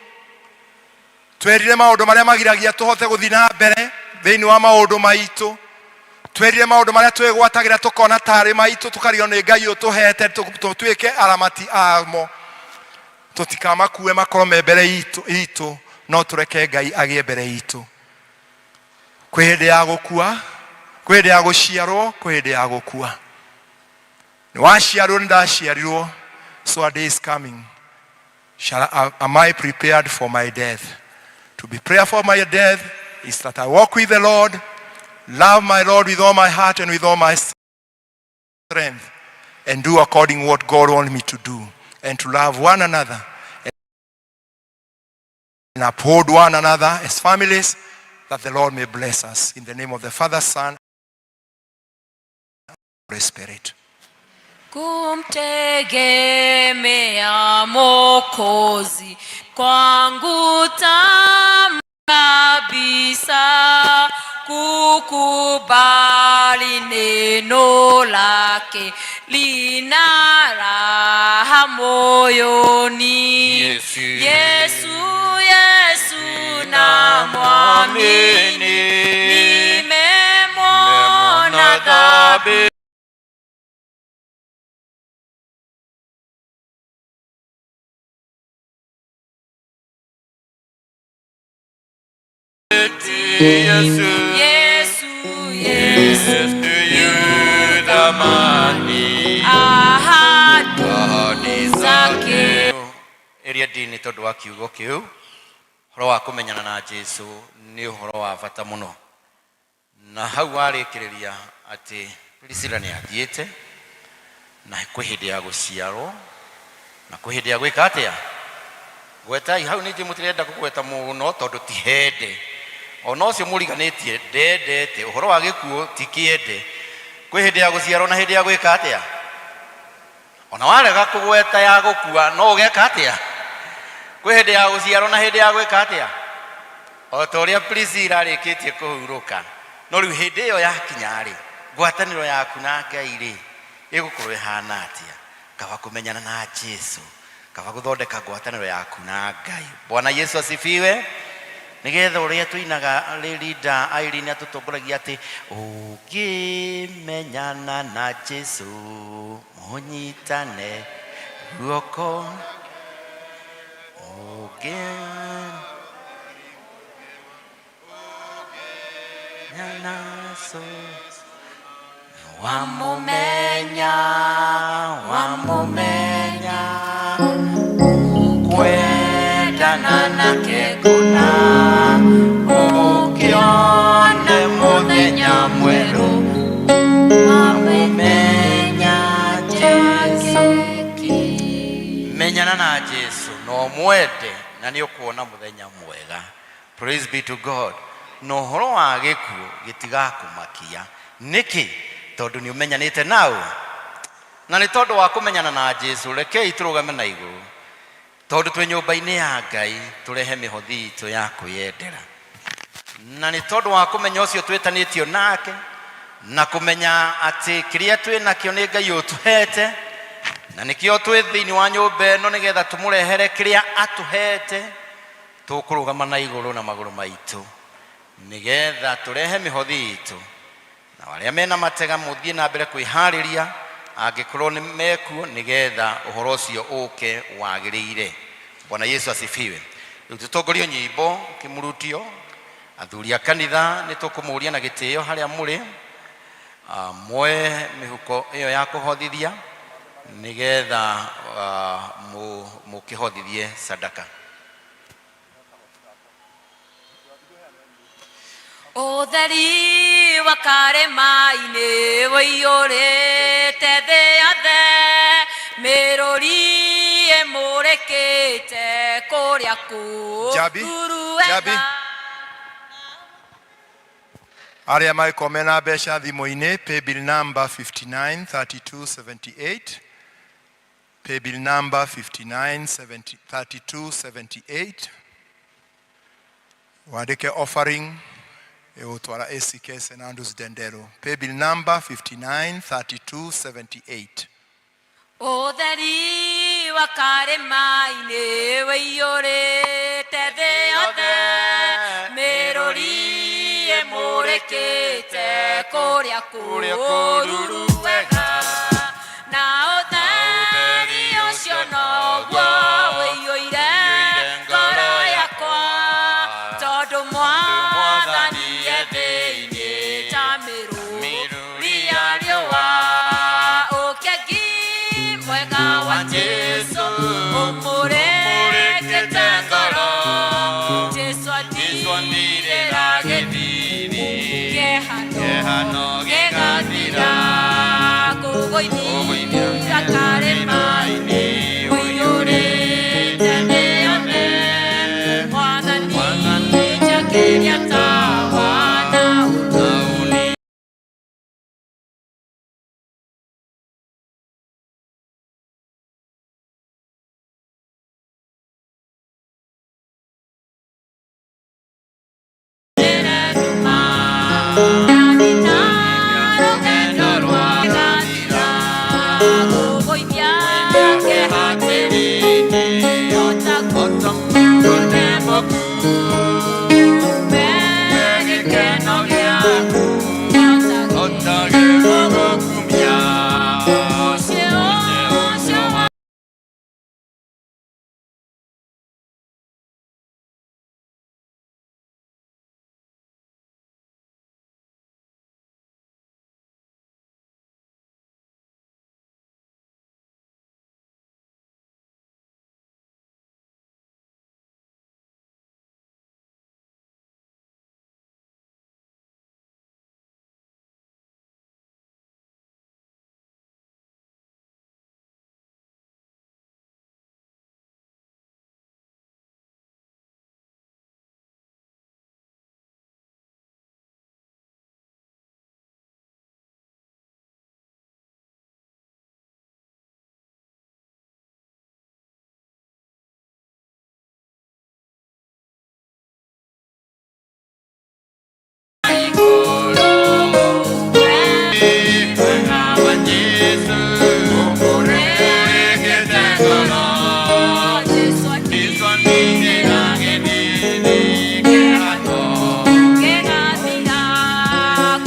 Twĩrire maũndũ marĩa magiragia tũhote gũthiĩ na mbere thĩinĩ wa maũndũ maitũ. Twĩrire maũndũ marĩa twĩgwatagĩra tũkona tarĩ maitũ, tũkarigwo nĩ Ngai ũtũhete tũtuĩke aramati amo. Tũtikamakue makorwo me mbere itũ, no tũreke Ngai agĩe mbere itũ. Kwĩ hĩndĩ ya gũkua, kwĩ hĩndĩ ya gũciarwo, kwĩ hĩndĩ ya gũkua. Nĩ waciarwo, nĩ ndaciarirwo, so a day is coming. Am I prepared for my death? To be prepared for my death is that I walk with the Lord, love my Lord with all my heart and with all my strength, and do according what God wants me to do, and to love one another and uphold one another as families, that the Lord may bless us. In the name of the Father, Son, and Holy Spirit. Kumtegemea Mwokozi kwangu tamu kabisa, kukubali neno lake lina raha moyoni. Yesu, Yesu, Yesu namwamini, nimemwona thabiti. Yesu, Yesu, Yesu yu thamani, ahadi ahadi zake. Ĩrĩa ndini tondũ wa kiugo kĩu, ũhoro wa kũmenyana na Jesu nĩ ũhoro wa bata mũno. Na hau warĩkĩrĩria atĩ Priscilla nĩ athiĩte, na kwĩ hĩndĩ ya gũciarwo na kwĩ hĩndĩ ya gwĩka atĩa. Gwetai hau, nĩ njũĩ mũtirenda kũgweta mũno tondũ ti hende, ona ũcio mũriganĩtie ndendete ũhoro wa gĩkuũ, ti kĩende. Kwĩ hĩndĩ ya gũciarwo na hĩndĩ ya gwĩka atĩa. Ona warega kũgweta ya gũkua, no ũgeka atĩa? Kwĩ hĩndĩ ya gũciarwo na hĩndĩ ya gwĩka atĩa. O ta ũrĩa Priscilla arĩkĩtie kũhurũka, no rĩu hĩndĩ ĩyo yakinya rĩ, ngwatanĩro yaku na Ngai rĩ, ĩgũkorwo ĩhana atĩa? Kaba kũmenyana na Jesu, kaba gũthondeka ngwatanĩro yaku na Ngai. Bwana Yesu asifiwe. Nĩgetha ũrĩa tũinaga rĩrinda Irene atũtongoragia atĩ ũngĩmenyana na Jesu mũnyitane guoko, ũngĩmenyana na Jesu wamũmenya, wamũmenya, kwendana nake kũna, ũkĩone mũthenya mwerũ, wamũmenya Jesu. Menyana na Jesu no mwende na nĩ ũkuona mũthenya mwega. Praise be to God. Na ũhoro wa gĩkuũ gĩtigakũmakia. Nĩkĩ? Tondũ nĩ ũmenyanĩte nao, na nĩ tondũ wa kũmenyana na Jesu. Rekei tũrũgame na igũrũ tondũ twĩ nyũmba-inĩ ya Ngai, tũrehe mĩhothi itũ ya kwĩyendera, na nĩ tondũ wa kũmenya ũcio twĩtanĩtio nake, na kũmenya atĩ kĩrĩa twĩ nakĩo nĩ Ngai ũtũhete, na nĩkĩo twĩ thĩinĩ wa nyũmba ĩno nĩgetha tũmũrehere kĩrĩa atũhete. Tũkũrũgama na igũrũ na magũrũ maitũ nĩgetha tũrehe mĩhothi itũ, na arĩa mena matega mũthiĩ na mbere kwĩharĩria angĩkorwo nĩ mekuo, nĩgetha ũhoro ũcio ũke wagĩrĩire. Bwana Yesu asifiwe. Rĩu tũtongorio nyĩmbo kĩmurutio. Athuri a kanitha, nĩ tũkũmũria na gĩtĩo harĩa mũrĩ, muoe mĩhuko ĩyo ya kũhothithia nĩgetha mũkĩhothithie sadaka. Ũtheri wa karĩma-inĩ ũiyũrĩte thĩ yothe, mĩrũri ĩmũrĩke. Jabi, kũruru wega. Jabi. Arĩa mangĩkorwo mena mbeca thimũ-inĩ, paybill number 593278, paybill number 593278, wandĩke offering ĩgũtwara ACK St Andrews Ndenderu. Paybill number 593278. Ũtheri wa karĩma-inĩ wĩiyũrĩte thĩ yothe, mĩrũri ĩmũrĩkĩte kũrĩa kũruru wega, na ũtheri ũcio noguo wĩiyũire ngoro yakwa, tondũ Mwathani e thĩinĩ ta mĩrũri ya riũa. Ũkegi mwega wa Jesu ũmũrĩkĩte ngoro, Jesu andirĩra gĩthithi, kĩhano gĩgathira, kũgũithia karĩma-inĩ ũiyũrĩte thĩ yothe. Mwathani njakĩria tawa na ũni.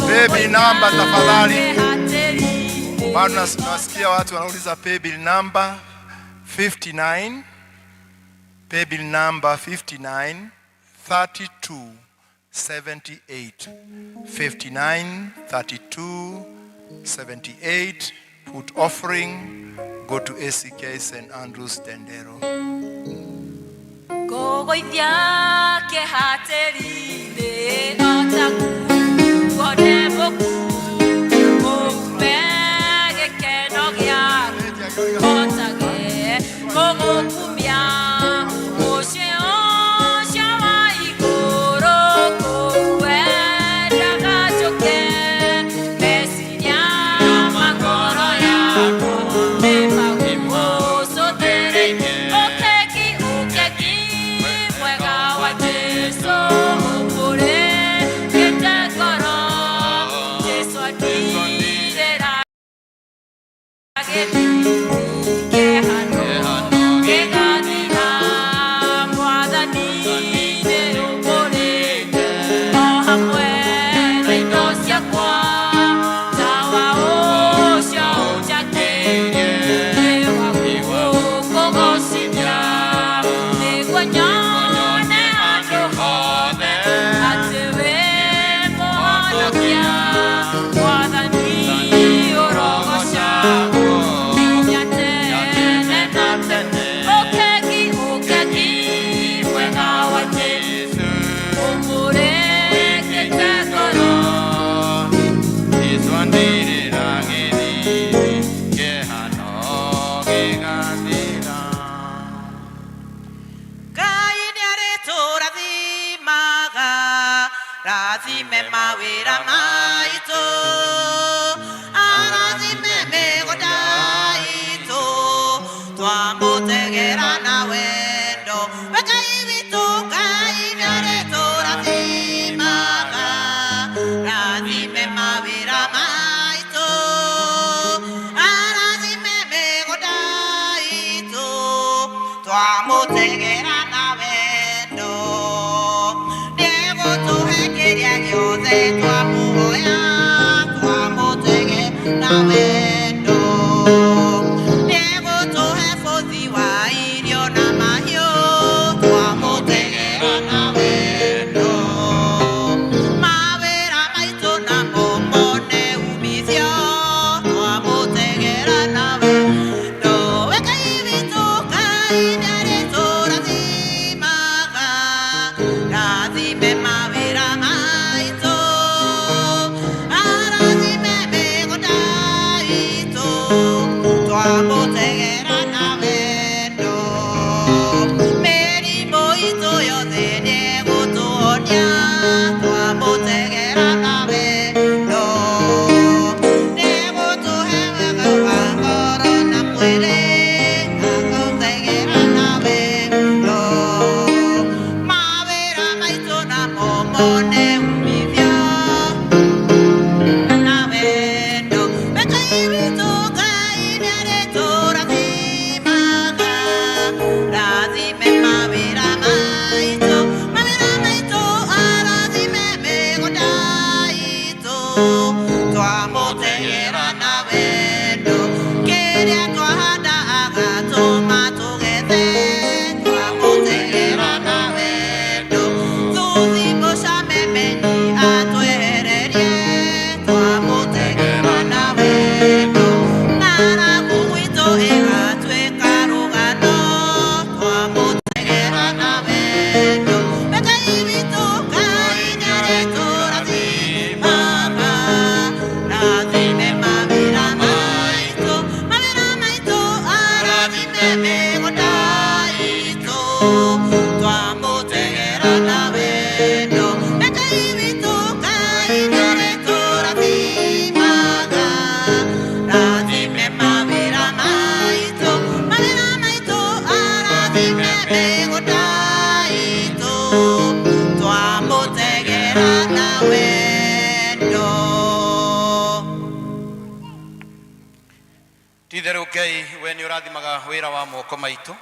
Paybill number tafadhali. Bado nasikia watu wanauliza paybill number 59, paybill number 59 32 78, 59 32 78. Put offering, go to ACK St Andrews Ndenderu. Kũgũithia kĩhatĩri-inĩ o taguo ndemũku, ũme gĩkeno gĩaku hotage gũgũkumia, mũciĩ ũcio wa igũrũ kũu wendaga njũke, meciria ma ngoro yakwa nĩmagũcũthĩrĩirie. Ũkegi, ũkegi mwega wa Jesu ũmũrĩkĩte ngoro, Jesu andirĩra gĩthithi, kĩhano gĩgathira, Mwathani nĩũmbũrĩte o hamwe na indo ciakwa, tawa ũcio ũnjakĩirie nĩ wa gũkũgocithia, nĩguo nyone handũ hothe atĩ wĩ mũhonokia. Mwathani ũrogocagwo. Twamũtegera na wendo. Mĩrimũ itũ yothe nĩegũtũhonia. Twamũtegera na wendo. Nĩegũtũhe wega wa ngoro na mwĩrĩ. Twamũtegera na wendo. Mawĩra maitũ namo mone umithio. Na wendo. Ngai witũ Ngai nĩarĩtũrathimaga. Rathime mawĩra maitũ, mawĩra maitũ arathime mĩgũnda itũ. Twamũtegera na wendo, kĩrĩa twahanda agatũma tũgethe. Twamũtegera na wendo, thuthi mũcame menyi atwehererie. Twamũtegera na wendo, ng'aragu gwitũ ĩgatuĩka rũgano. Twamũtegera na wendo, Ngai witũ Ngai nĩarĩtũrathimaga. Rathime mawĩra maitũ, mawĩra maitũ arathime mĩgũnda itũ. Twamũtegera na wendo, Ngai witũ Ngai nĩarĩtũrathimaga. Rathime mawĩra maitũ, mawĩra maitũ arathime mĩgũnda itũ. Twamũtegera na wendo. Ti itherũ Ngai we nĩ ũrathimaga wĩra wa moko maitũ,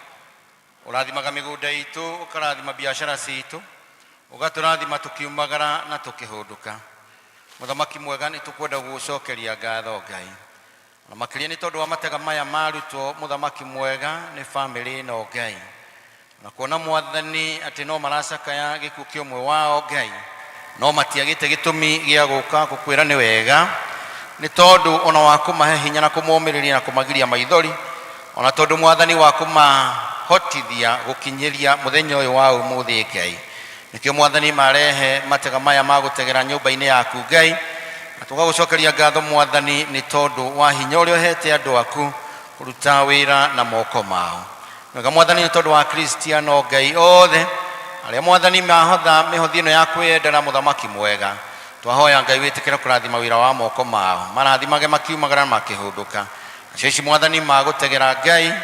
ũrathimaga mĩgũnda itũ, ũkarathima biacara citũ, ũgatũrathima tũkiumagara na tũkĩhũndũka. Mũthamaki mwega, nĩ tũkwenda gũgũcokeria ngatho Ngai, na makĩria nĩ tondũ wa matega maya marutwo, mũthamaki mwega, nĩ bamĩrĩ ĩno Ngai, na kuona Mwathani atĩ no maracakaya gĩkuũ kĩa ũmwe wao Ngai, no matiagĩte gĩtũmi gĩa gũka gũkwĩra nĩ wega, nĩ tondũ ona wa kũmahe hinya na kũmomĩrĩria na kũmagiria maithori, ona tondũ Mwathani wa kũmahotithia gũkinyĩria mũthenya ũyũ wa ũmũthĩ Ngai. Nĩkĩo Mwathani marehe matega maya ma gũtegera nyũmba-inĩ yaku Ngai, na tũgagũcokeria ngatho Mwathani nĩ tondũ wa hinya ũrĩa ũhete andũ aku kũruta wĩra na moko mao. Wega Mwathani nĩ tondũ wa Kristiano Ngai othe arĩa Mwathani mahotha mĩhothi ĩno ya kwĩyendera, mũthamaki mwega, twahoya Ngai wĩtĩkĩre kũrathima wĩra wa moko mao, marathimage makiumagara na makĩhũndũka. Nacio ici Mwathani magũtegera Ngai na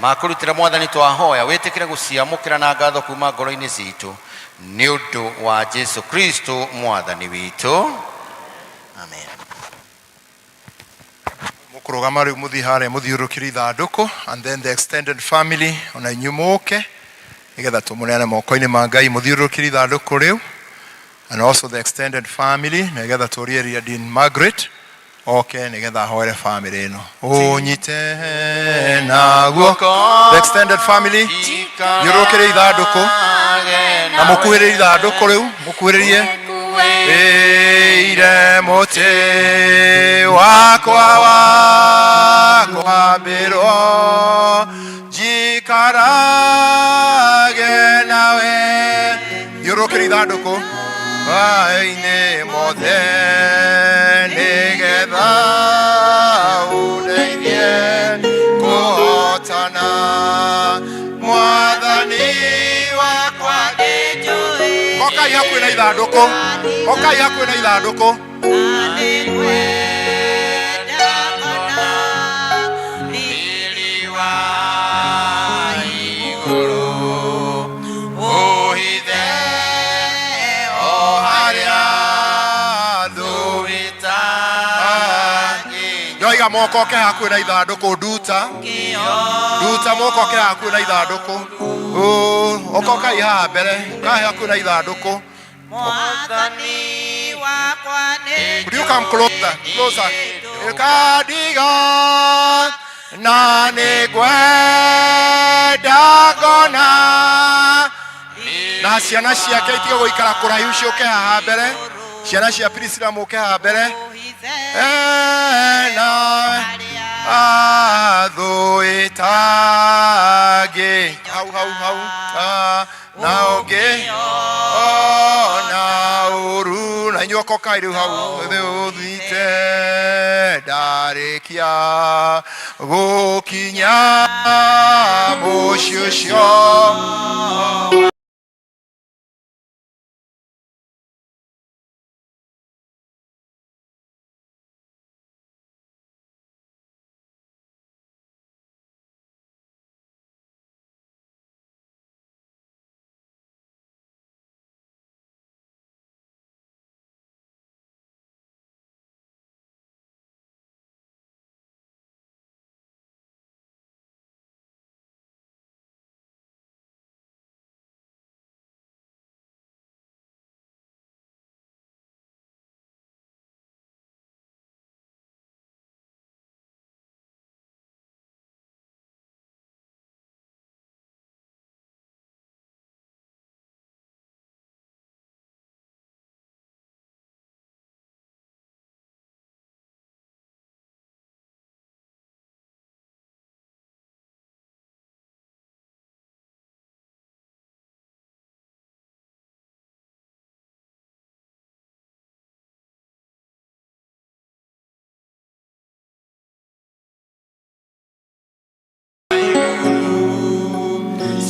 makũrutĩra, Mwathani twahoya wĩtĩkĩre gũciamũkĩra na ngatho kuma ngoro-inĩ citũ, nĩ ũndũ wa Jesu Kristo Mwathani witũ, amen. Mũkũrũgama rĩu mũthiĩ harĩa mũthiũrũrũkĩrie ithandũkũ, and then the extended family ona inyuĩ mũke nĩgetha tũmũneane moko-inĩ ma Ngai. Mũthiũrũrũkĩrie ithandũkũ rĩu, and also the extended family, nĩgetha tũrie Dean Margaret oke nĩgetha ahoere family ĩno. Ũnyite na guoko. The extended family, thiũrũrũkĩrie ithandũkũ na mũkuhĩrĩrie ithandũkũ rĩu, mũkuhĩrĩrie. Ĩire mũtĩ wakwa wa kwambĩrwo, njikarage nawe. Thiũrũrũkĩria ithandũkũ maĩ-inĩ mothe, nĩgetha ũndeithie kũhotana, Mwathani wakwa. Okai hakuhĩ na ithandũkũ, okai hakuhĩ na ithandũkũ. Nĩngwenda kuona riri wa igũrũ, ũhithe o harĩa thũ Ndoiga moko oke hakuhĩ na ithandũkũ. Nduta, nduta moko oke hakuhĩ na ithandũkũ. Okokai haha mbere, kahe hakuhĩ na ithandũkũ. Mwathani wakwa nĩ Could you come closer, closer? Kadiga na nĩngwenda ngona na ciana ciake itige gũikara kũraihu, ciũke haha mbere. Ciana cia Priscilla, mũke haha mbere. Ena athũ ĩtangĩ hau hau hau. Ah, na ũngĩ ona ũru na inyuĩ. Rĩu cokai rĩu hau rĩu ũthite ndarĩkia gũkinya mũciĩ ũcio.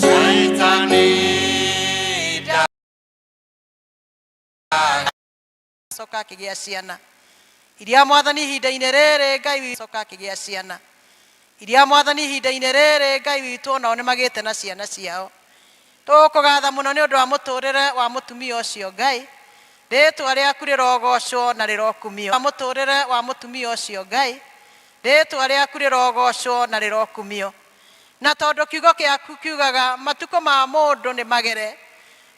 Shaitani Coka akĩgĩa ciana iria Mwathani ihinda-inĩ rĩrĩ Ngai witũ coka akĩgĩa ciana iria Mwathani ihinda-inĩ rĩrĩ Ngai witũ onao nĩ magĩte na ciana ciao. Tũkũgatha mũno nĩ ũndũ wa mũtũrĩre wa mũtumia ũcio. Ngai, rĩtwa rĩaku rĩrogocwo na rĩrokumio. Wa mũtũrĩre wa mũtumia ũcio, Ngai, rĩtwa rĩaku rĩrogocwo na rĩrokumio. Na tondũ kiugo gĩaku kiugaga matukũ ma mũndũ nĩ magere,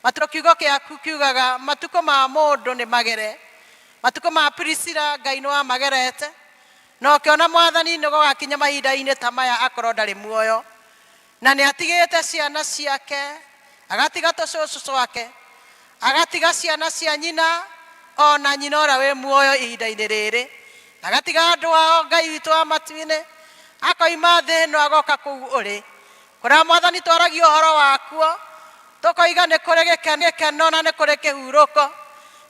matũ kiugo gĩaku kiugaga matukũ ma mũndũ nĩ magere, matukũ ma Priscilla Ngai nĩ wamagerete na ũkĩona Mwathani nĩ gũgakinya mahinda-inĩ ta maya akorwo ndarĩ muoyo, na nĩ atigĩte ciana ciake, agatiga tũcũcũ twake, agatiga ciana cia nyina ona nyina ũrĩa wĩ muoyo ihinda-inĩ rĩrĩ, agatiga andũ ao. Ngai witũ wa matu-inĩ, akoima thĩ ĩno agoka kũu ũrĩ kũrĩa Mwathani twaragia ũhoro wakuo, tũkoiga nĩ kũrĩ gĩkeno na nĩ kũrĩ kĩhurũko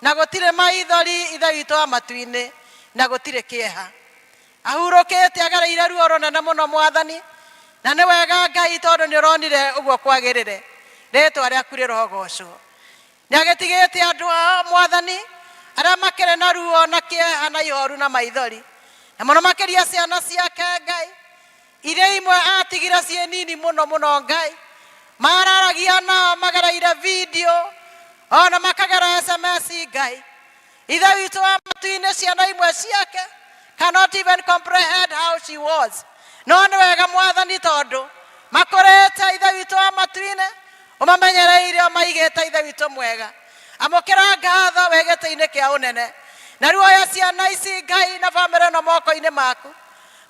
na gũtirĩ maithori, Ithe witũ wa matu-inĩ, na gũtirĩ kĩeha. Ahurũkĩte agereire ruo rũnene mũno, Mwathani, na nĩ wega Ngai tondũ nĩ ũronire ũguo kwagĩrĩre. Rĩtwa rĩaku rĩrogocwo. Nĩ agĩtigĩte andũ ao, Mwathani, arĩa makĩrĩ na ruo na kĩeha na ihoru na maithori, na mũno makĩria ciana ciake, Ngai, iria imwe atigire ciĩ nini mũno mũno. Ngai, mararagia nao magereire video ona makagera SMS. Ngai, Ithe witũ wa matu-inĩ, ciana imwe ciake cannot even comprehend how she was, no nĩ wega Mwathani tondũ makũrĩte. Ithe witũ wa matu-inĩ, ũmamenyereire, ũmaigĩte. Ithe witũ mwega, amũkĩra ngatho wĩ gĩtĩ-inĩ kĩa ũnene. Na rĩu oya ciana ici, Ngai, na bamĩrĩ ĩno moko-inĩ maku.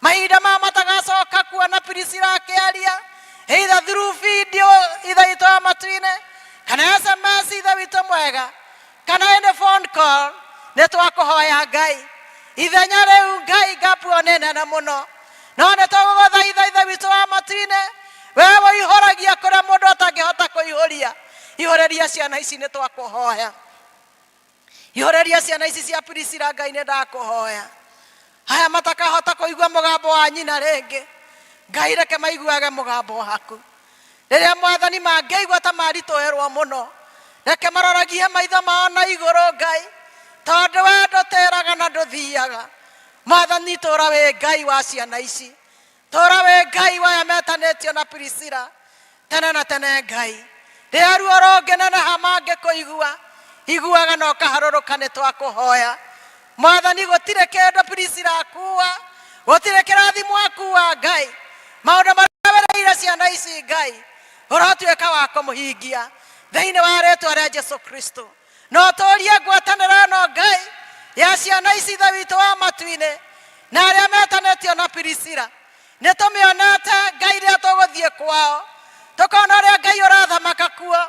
Mahinda maya matagacoka kuona Priscilla akĩaria, either through video, Ithe witũ wa matu-inĩ, kana SMS, Ithe witũ mwega, kana any phone call, nĩ twakũhoya, Ngai, ithenya rĩu, Ngai, ngapu ĩyo nĩ nene mũno, no nĩ tũgũgũthaitha, Ithe witũ wa matu-inĩ, we ũihũragia kũrĩa mũndũ atangĩhota kũihũria, ihũrĩria ciana ici. Nĩ twakũhoya, ihũrĩria ciana ici cia Priscilla. Ngai, nĩ ndakũhoya, aya matakahota kũigua mũgambo wa nyina rĩngĩ, Ngai, reke maiguage mũgambo waku. Rĩrĩa, Mwathani, mangĩigua ta maritũhĩrwo mũno, reke maroragie maitho mao na igũrũ, Ngai, tondũ we ndũtĩraga na ndũthiaga. Mwathani, tũra wĩ Ngai wa ciana ici, tũra wĩ Ngai waya metanĩtio na Priscilla tene na tene. Ngai, rĩrĩa ruo rũngĩneneha mangĩkũigua, iguaga na ũkaharũrũka. Nĩ twakũhoya, Mwathani, gũtirĩ kĩndũ Priscilla akua, gũtirĩ kĩrathimo akua. Ngai, maũndũ marĩa wereire ciana ici, Ngai, ũrotuĩka wa kũmũhingia thĩinĩ wa rĩtwa rĩa Jesu Kristo. No tũrie ngwatanĩro ĩno, Ngai, ya ciana ici, Ithe witũ wa matu-inĩ, na arĩa metanĩtio na Priscilla. Nĩ tũmĩonete, Ngai, rĩrĩa tũgũthiĩ kwao, tũkona ũrĩa Ngai ũrathamaka kuo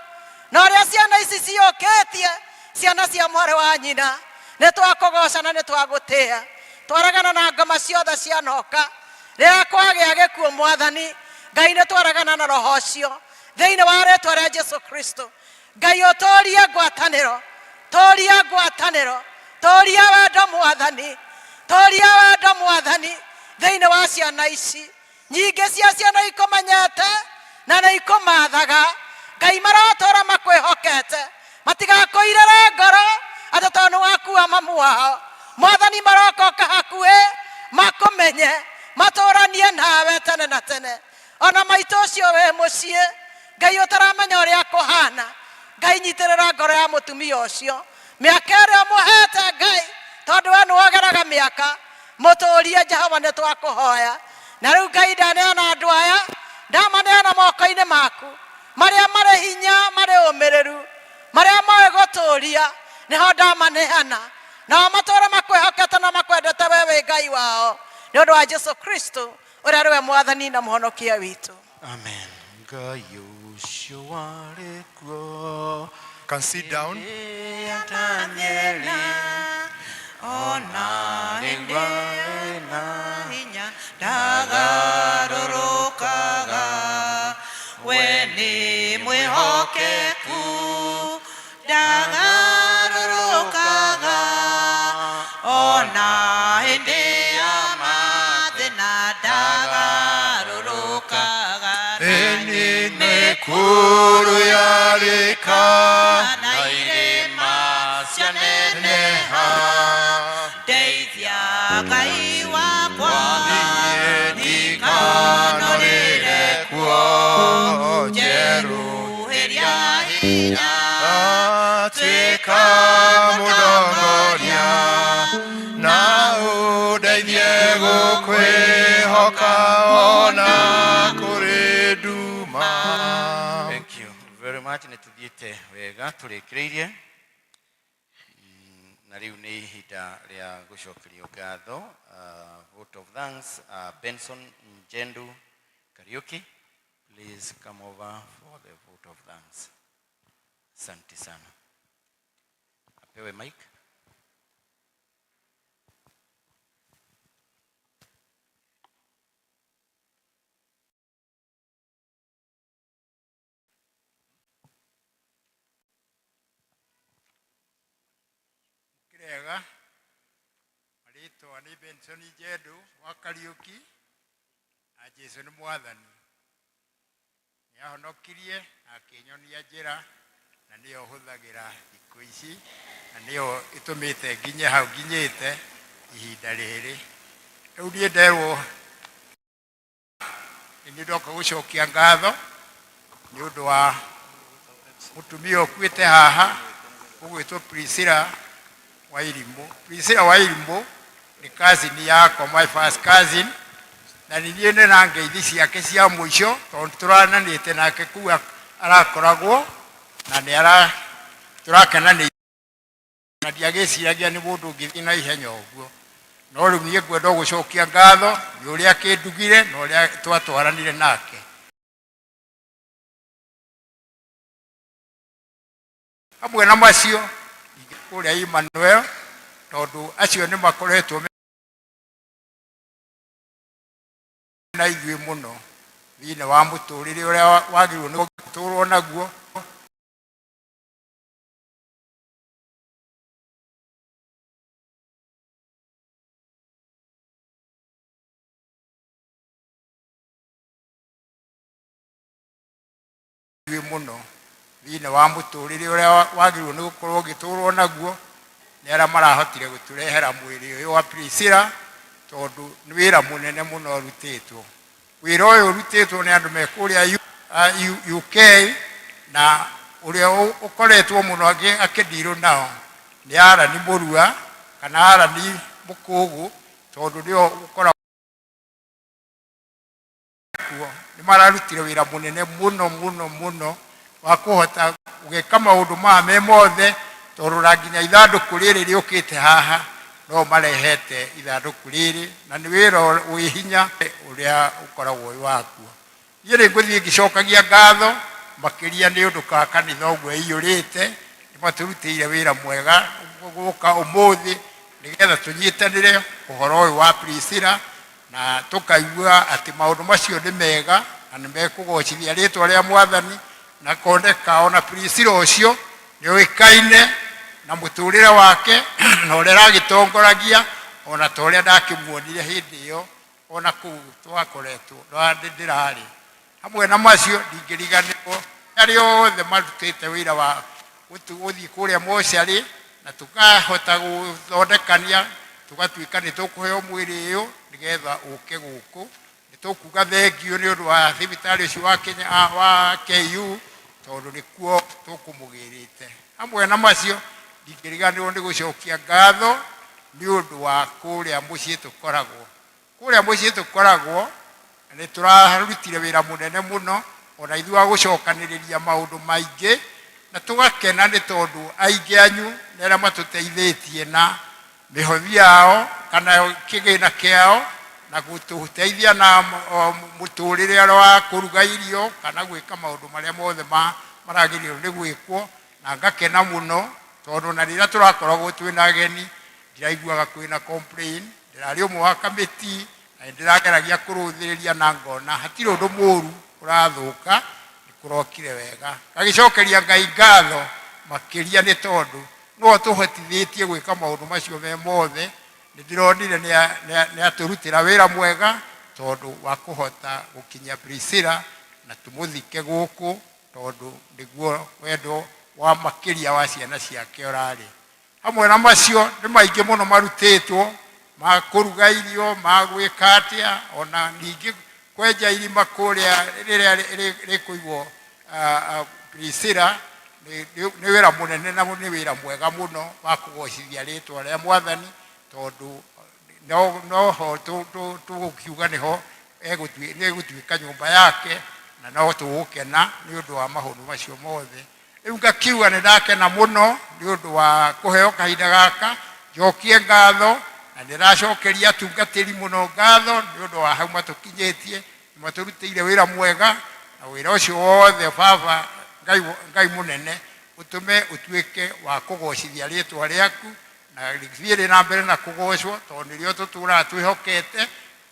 na ũrĩa ciana ici ciũkĩtie ciana cia mwarĩ wa nyina. Nĩ twakũgoca na nĩ twagũtĩa. Twaragana na ngoma ciothe cianoka rĩrĩa kwagĩa gĩkuũ. Mwathani Ngai, nĩ twaragana na roho ũcio thĩinĩ wa rĩtwa rĩa Jesu Kristo. Ngai, ũtũrie ngwatanĩro, tũria ngwatanĩro. Tũria wendo Mwathani, tũria wendo Mwathani thĩinĩ wa ciana ici. Nyingĩ ciacio nĩ ikũmenyete na nĩ ikũmathaga. Ngai marotũra makwĩhokete, matigakũirĩre ngoro atĩ tondũ nĩ wakua mamu wao. Mwathani marokoka hakuhĩ makũmenye, matũranie nawe tene na tene. Ona maitũ ũcio wĩ mũciĩ, Ngai ũtaramenya ũrĩa kũhana, Ngai nyitĩrĩra ngoro ya mũtumia ũcio. Mĩaka ĩrĩa ũmũhete Ngai, tondũ we nĩwogeraga mĩaka, mũtũrie Jehova nĩ twakũhoya. Na rĩu Ngai ndaneana andũ aya, ndamaneana moko-inĩ maku, marĩa marĩ hinya, marĩ ũmĩrĩru, marĩa moĩ gũtũria, nĩho ndamaneana. Nao matũre makwĩhokete na makwendete we wĩ Ngai wao, nĩ ũndũ wa Jesu Kristo, ũrĩa arĩ we Mwathani na Mũhonokia witũ. Amen. Ngai ũcio warĩ kuo Can sit down. hĩndĩ ya Danieli ona rĩu arĩ na hinya ndagarũrũkaga we nĩ mwĩhokeku ndagarũrũkaga ona hĩndĩ ya mathĩna ndagarũrũkaga Eni mĩkuru yarĩka na irĩma cianeneha ndeithia Ngai wakwa ndikanũrĩre kuo njerũhĩria hinya Tuĩka mũtongoria na ũndeithie gũkwĩhoka ona kũrĩ nduma. Thank you very much. Nĩ tũthiĩte wega tũrĩkĩrĩirie na rĩu nĩ ihinda rĩa gũcokerio ngatho. Vote of thanks, Benson Njendu Kariuki, please come over for the vote of thanks. Asante sana. Apewe mic. Kĩrega, marĩtwa nĩ Benson Njendu wa Kariũki, na Jesu nĩ Mwathani. Nĩ ahonokirie na akĩnyonia njĩra, na nĩyo hũthagĩra thikũ ici, na nĩyo ĩtũmĩte nginye hau nginyĩte ihinda rĩrĩ. Rĩu niĩ nderwo nĩ niĩ ndoka gũcokia ngatho nĩ ũndũ wa mũtumia ũkuĩte haha ũgwĩtwo Priscilla Wairimũ. Priscilla Wairimũ nĩ cousin yakwa, my first cousin, na nĩ niĩ nĩ na ngeithi ciake cia mũico tondũ tũrananĩte nake kũu arakoragwo na nĩ ara tũrakenanĩire na ndiagĩciragia nĩ mũndũ ũngĩthiĩ na ihenya ũguo. No rĩu niĩ ngwenda o gũcokia ngatho nĩ ũrĩa akĩndugire na ũrĩa twatwaranire nake. Hamwe na macio ningĩ kũrĩa Emmanuel tondũ acio nĩ makoretwo na ithuĩ mũno thĩinĩ wa mũtũrĩre ũrĩa wagĩrĩirwo nĩ gũtũrwo naguo. Ithuĩ mũno thĩinĩ wa mũtũrĩre ũrĩa wagĩrĩirwo nĩ gũkorwo ũgĩtũrwo naguo nĩ arĩa marahotire gũtũrehera mwĩrĩ ũyũ wa Priscilla tondũ nĩ wĩra mũnene mũno ũrutĩtwo. Wĩra ũyũ ũrutĩtwo nĩ andũ me kũrĩa UK na ũrĩa ũkoretwo mũno akĩndirũ nao nĩ Alani Mũrua kana Alani Mũkũgũ tondũ nĩo ũkoragwo kuo. Nĩ mararutire wĩra mũnene mũno mũno mũno wa kũhota gũgĩka maũndũ maya me mothe tondũ na nginya ithandũkũ rĩrĩ rĩũkĩte haha no marehete ithandũkũ rĩrĩ na nĩ wĩra wĩ hinya ũrĩa ũkoragwo wĩ wakuo. Niĩ nĩ ngũthiĩ ngĩcokagia ngatho makĩria nĩ ũndũ ka kanitha ũguo ĩiyũrĩte, nĩ matũrutĩire wĩra mwega gũka ũmũthĩ nĩgetha tũnyitanĩre ũhoro ũyũ wa Priscilla na tũkaigua atĩ maũndũ macio nĩ mega na nĩ mekũgocithia rĩtwa rĩa Mwathani, na koneka ona Priscilla ũcio nĩ ũĩkaine Na mũtũrĩre wake na ũrĩa aragĩtongoragia, ona ta ũrĩa ndakĩmuonire hĩndĩ ĩyo, ona kũu twakoretwo ndĩrarĩ hamwe na macio, ndingĩriganĩrwo arĩa othe marutĩte wĩra wa gũthiĩ kũrĩa mocarĩ na tũkahota gũthondekania, tũgatuĩka nĩ tũkũheo mwĩrĩ ũyũ nĩgetha ũke gũkũ. Nĩ tũkuga thengiũ nĩ ũndũ wa thibitarĩ ũcio wa Kenya wa KU, tondũ nĩkuo tũkũmũgĩrĩte. Hamwe na macio, ndingĩriganĩrwo nĩ gũcokia ngatho nĩ ũndũ wa kũrĩa mũciĩ tũkoragwo. Kũrĩa mũciĩ tũkoragwo nĩ tũrarutire wĩra mũnene mũno, ona ithuĩ wa gũcokanĩrĩria maũndũ maingĩ, na tũgakena nĩ tondũ aingĩ anyu nĩ arĩa matũteithĩtie na mĩhothi yao kana kĩgĩna kĩao na gũtũteithia na mũtũrĩre ũrĩa wa kũruga irio kana gwĩka maũndũ marĩa mothe maragĩrĩirwo nĩ gwĩkwo. Na ngakena mũno tondũ na rĩrĩa tũrakoragwo twĩna ageni, ndiraiguaga kwĩna complain. Ndĩrarĩ ũmwe wa kamĩti na nĩ ndĩrageragia kũrũthĩrĩria na ngona hatirĩ ũndũ mũru ũrathũka, nĩ kũrokire wega. Ngagĩcokeria Ngai ngatho makĩria nĩ tondũ nĩwe ũtũhotithĩtie gwĩka maũndũ macio me mothe. Nĩ ndĩronire nĩ atũrutĩra wĩra mwega tondũ wa kũhota gũkinyia Priscilla na tũmũthike gũkũ, tondũ nĩguo wendo wa makĩria wa ciana ciake ũrarĩ. Hamwe na macio, nĩ maingĩ mũno marutĩtwo ma kũruga irio, ma gwĩka atĩa, ona ningĩ kwenja irima kũrĩa rĩrĩa rĩkũigwo Priscilla nĩ wĩra mũnene na nĩ wĩra mwega mũno wa kũgocithia rĩtwa rĩa Mwathani, tondũ noho tũgũkiuga nĩho nĩgũtuĩka nyũmba yake, na no tũgũkena nĩ ũndũ wa maũndũ macio mothe. Rĩu ngakiuga nĩ ndakena mũno nĩ ũndũ wa kũheo kahinda gaka njokie ngatho, na ndĩracokeria atungatĩri mũno ngatho nĩ ũndũ wa hau matũkinyĩtie. Nĩ matũrutĩire wĩra mwega, na wĩra ũcio wothe, Baba Ngai, Ngai mũnene, ũtũme ũtuĩke wa kũgocithia rĩtwa rĩaku na rĩthiĩ rĩ na mbere na kũgocwo, tondũ nĩrĩo tũtũraga twĩhokete.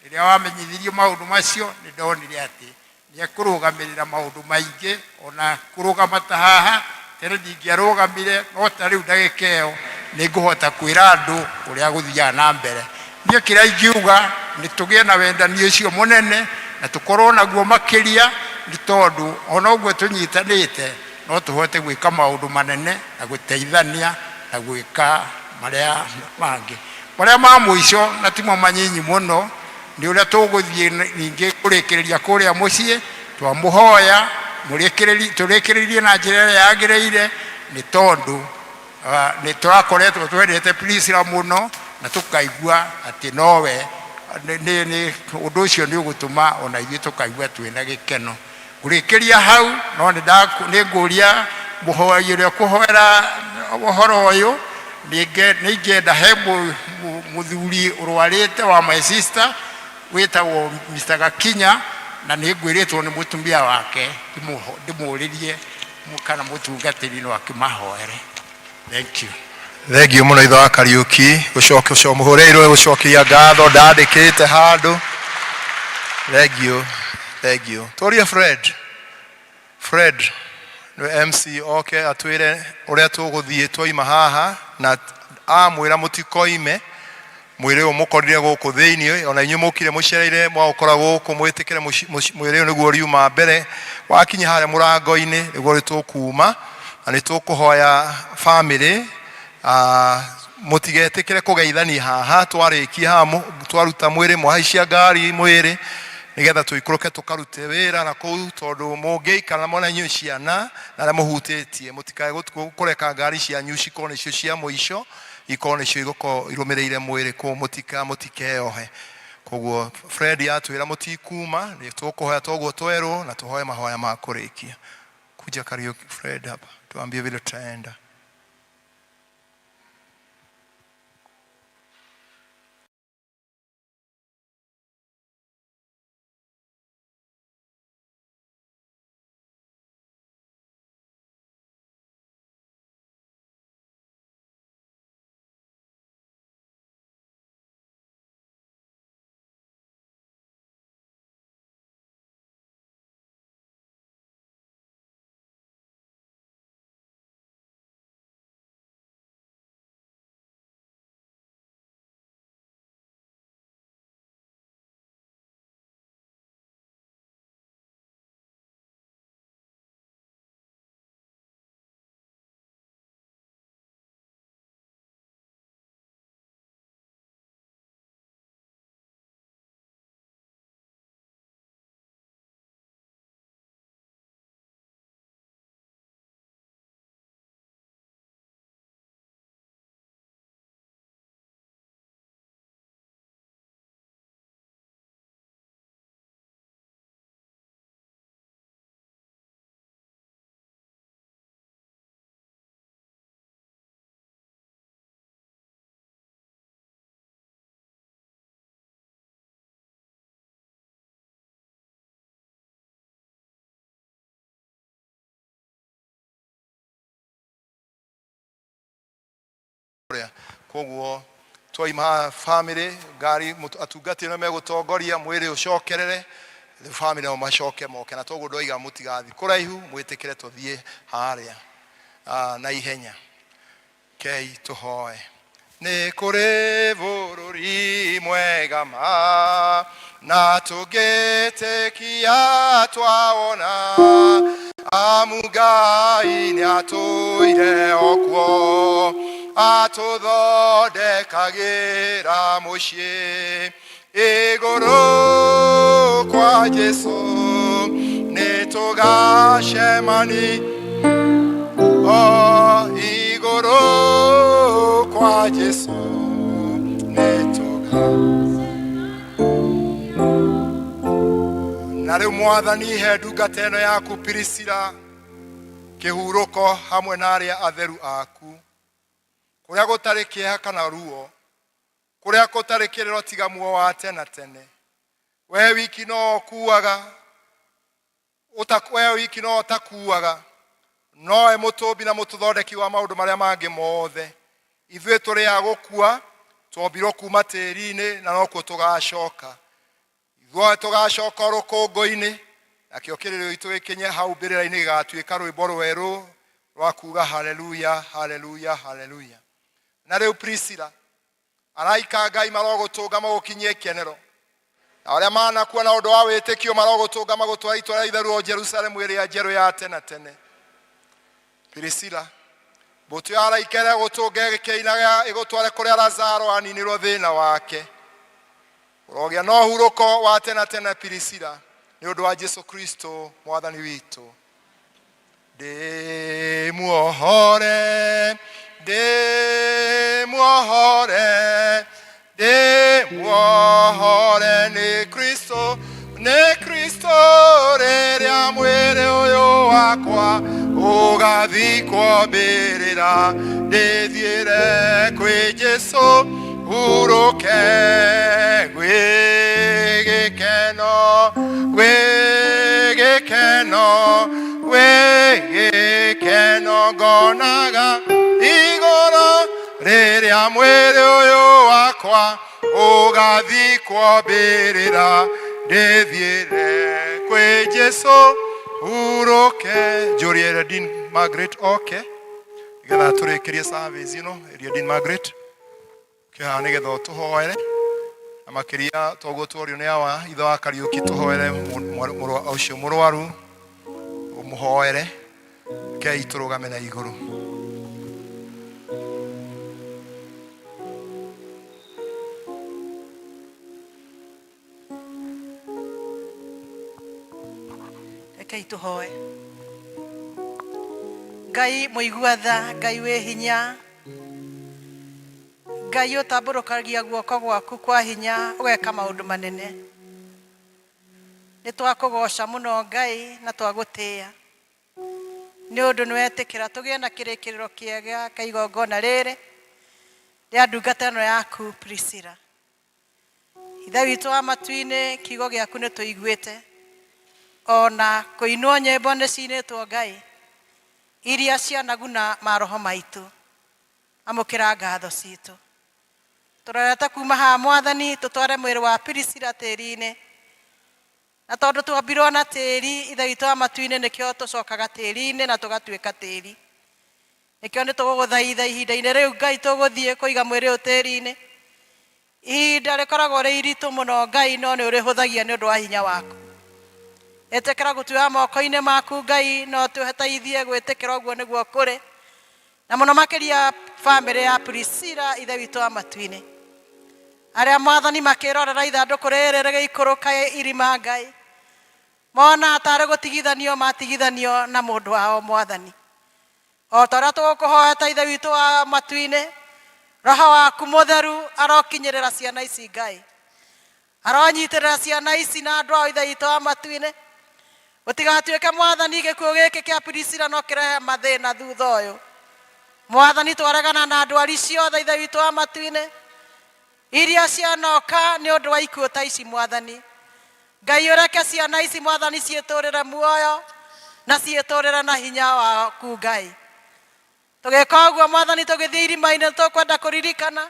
Rĩrĩa wamenyithirio maũndũ macio, nĩ ndonire atĩ nĩ ekũrũgamĩrĩra maũndũ maingĩ, ona kũrũgama ta haha tene ndingĩarũgamire, no ta rĩu ndagĩka ĩyo nĩ ngũhota kwĩra andũ ũrĩa gũthiaga na mbere. Niĩ kĩrĩa ingiuga nĩ tũgĩe na wendani ũcio mũnene na tũkorwo naguo makĩria, nĩ tondũ ona ũguo tũnyitanĩte no tũhote gwĩka maũndũ manene na gũteithania na gwĩka marĩa mangĩ. Marĩa ma mũico na timo manyinyi mũno nĩ ũrĩa tũgũthiĩ ningĩ kũrĩkĩrĩria kũrĩa mũciĩ. Twamũhoya tũrĩkĩrĩrie na njĩra ĩrĩa yagĩrĩire, nĩ tondũ nĩ tũrakoretwo twendete Priscilla mũno na tũkaigua atĩ nowe nĩ ũndũ ũcio nĩ ũgũtũma ona ithuĩ tũkaigua twĩna gĩkeno. Ngũrĩkĩria hau, no nĩ ngũria mũhoi ũrĩa ũkũhoera ũhoro ũyũ, nĩ ingĩenda he mũthuri ũrwarĩte wa my sister wĩtagwo Mr. Gakinya, na nĩ ngwĩrĩtwo nĩ mũtumia wake ndĩmũrĩrie kana mũtungatĩri no akĩmahoere. Thank you. Thengiũ mũno ithe wa Kariũki gũcokia mũhũrĩirwo gũcokia ngatho ndandĩkĩte handũ. Thengiũ, thengiũ. Tũrie Fred. Fred nĩwe MC oke atwĩre ũrĩa tũgũthiĩ twaima haha, na amwĩra mũtikoime mwĩrĩ ũyũ mũkorire gũkũ thĩinĩ, ona inyuĩ mũkire mũcereire mwaũkora gũkũ, mwĩtĩkĩre mwĩrĩ ũyũ nĩguo ũriuma mbere. Wakinya harĩa mũrango-inĩ nĩguo tũkuma, na nĩ tũkũhoya family mũtigetĩkĩre kũgeithania haha. Twarĩkia haha, twaruta mwĩrĩ, mwahaicia ngari mwĩrĩ nĩgetha tũikũrũke tũkarute wĩra na kũu, tondũ mũngĩikara mona inyuĩ ciana na arĩa mũhutĩtie, mũtikae kũreka ngari cianyu cikorwo nĩcio cia mũico, ikorwo nĩcio igũkorwo irũmĩrĩire mwĩrĩ kũu, mũtikeyohe. Koguo Fred atwĩra mũtikuma, nĩ tũkũhoya toguo twerwo na tũhoe mahoya ma kũrĩkia. Kuja Kariuki Fred hapa tuambie vile tutaenda. Kũrĩa. Kwoguo twaima haha family ngari atungati nĩo megũtongoria mwĩrĩ ũcokerere rĩu family nao macoke moke na toguo ndoiga mũtigathiĩ kũraihu mwĩtĩkĩre tũthiĩ harĩa ah, na ihenya. Kei tũhoe. Nĩ kũrĩ bũrũri mwega ma na tũngĩtĩkia twawona amu Ngai nĩatũire okuo atũthondekagĩra mũciĩ igũrũ kwa Jesũ nĩtũgacemani o igũrũ kwa Jesũ nĩtũga na rĩu mwathani he ndungata ĩno yaku Priscilla kĩhurũko hamwe na arĩa atheru aku kũrĩa gũtarĩ kĩeha kana ruo kũrĩa gũtarĩ kĩrĩro tiga muoyo wa tene tene we wiki no ũkuaga we wiki no ũtakuaga nowe mũtũmbi na mũtũthondeki wa maũndũ marĩa mangĩ mothe ithuĩ tũrĩ a gũkua twombirwo kuma tĩri-inĩ na nokuo tũgacoka Ithuothe tũgacoka rũkũngũ-inĩ, nakĩo kĩrĩro gitũ gĩkinye hau mbĩrĩra-inĩ gĩgatuĩka rwĩmbo rwerũ rwa kuuga haleluya, haleluya, haleluya. Na rĩu Priscilla, araika a Ngai marogũtũnga magũkinyie ikenero, na arĩa manakua na ũndũ wa wĩtĩkio marogũtũnga magũtware itũũra itheru o Jerusalemu ĩrĩa njerũ ya tene tene. Priscilla, mbũtũ ya araika ĩrĩa ĩgũtũnga ĩkĩinaga ĩgũtware kũrĩa Lazaro aninirwo thĩna wake. Ũrogĩa na ũhurũko wa tene na tene Pirisila, nĩ ũndũ wa Jesu Kristo mwathani witũ. Ndĩ muohore, ndĩ muohore, ndĩ muohore nĩ Kristo, nĩ Kristo rĩrĩa mwĩrĩ ũyũ wakwa ũgathikwo mbĩrĩra ndĩthiĩre kwĩ Jesu hurũke gwĩ gĩkeno gwĩ gĩkeno gwĩ gĩkeno ngonaga igũrũ rĩrĩa mwĩrĩ ũyũ wakwa ũgathikwo mbĩrĩra ndĩthiĩre kwĩ Jesu hurũke njũrie Redin Margaret oke nĩgetha tũrĩkĩrie service ĩno Redin Margaret kĩhaha nĩgetha ũtũhoere na makĩria toguo tuorio nĩ awa ithe wa Kariũki tũhoere ũcio mũrwaru ũmũhoere kei tũrũgame na igũrũ. Rekei tũhoe. Ngai mũigua tha, Ngai wĩ hinya, Ngai ũtambũrũkagia guoko gwaku kwa hinya ũgeka maũndũ manene. Nĩ twakũgoca mũno Ngai na twagũtĩĩa nĩ ũndũ nĩ wetĩkĩra tũgĩe na kĩrĩkĩrĩro kĩega kĩa igongona rĩrĩ rĩa ndungata ĩno yaku Priscilla. Ithe witũ wa matu-inĩ, kiugo gĩaku nĩ tũiguĩte, ona kũinwo nyĩmbo nĩ cinĩtwo Ngai, iria cianaguna maroho maitũ. Amũkĩra ngatho citũ. Tũrorete kuma haha Mwathani, tũtware mwĩrĩ wa Priscilla tĩri-inĩ. Na tondũ twombirwo na tĩri, Ithe witũ wa matu-inĩ, nĩkĩo tũcokaga tĩri-inĩ na tũgatuĩka tĩri. Nĩkĩo nĩ tũgũgũthaitha ihinda-inĩ rĩu Ngai tũgũthiĩ kũiga mwĩrĩ ũyũ tĩri-inĩ. Ihinda rĩkoragwo rĩ iritũ mũno Ngai no nĩ ũrĩhũthagia nĩ ũndũ wa hinya waku. Ĩtĩkĩra gũtuoya moko-inĩ maku Ngai no tũteithie gwĩtĩkĩra ũguo nĩguo kũrĩ. Na mũno makĩria bamĩrĩ ya Priscilla ithe witũ wa matu-inĩ. Arĩa Mwathani makĩrorera ithandũkũ rĩrĩ rĩgĩikũrũka irima Ngai. Mona tarĩ gũtigithanio matigithanio na mũndũ wao Mwathani. O ta ũrĩa tũgũkũhoya ta Ithe witũ wa matu-inĩ, Roho waku Mũtheru arokinyĩrĩra ciana ici Ngai. Aronyitĩrĩra ciana ici na andũ ao Ithe witũ wa matu-inĩ. Gũtigatuĩke Mwathani gĩkuũ gĩkĩ kĩa Priscilla no kĩrehe mathĩna thutha ũyũ. Mwathani twaregana na ndwari ciothe Ithe witũ wa matu-inĩ. Iria cianoka nĩ ũndũ wa ikuũ ta ici Mwathani. Ngai ũreke ciana ici Mwathani ciĩtũrĩre muoyo na ciĩtũrĩre na hinya waku Ngai. Tũgĩka ũguo Mwathani, tũgĩthiĩ irima-inĩ, tũkwenda kũririkana.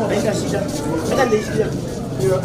Haina shida. Hata ndio.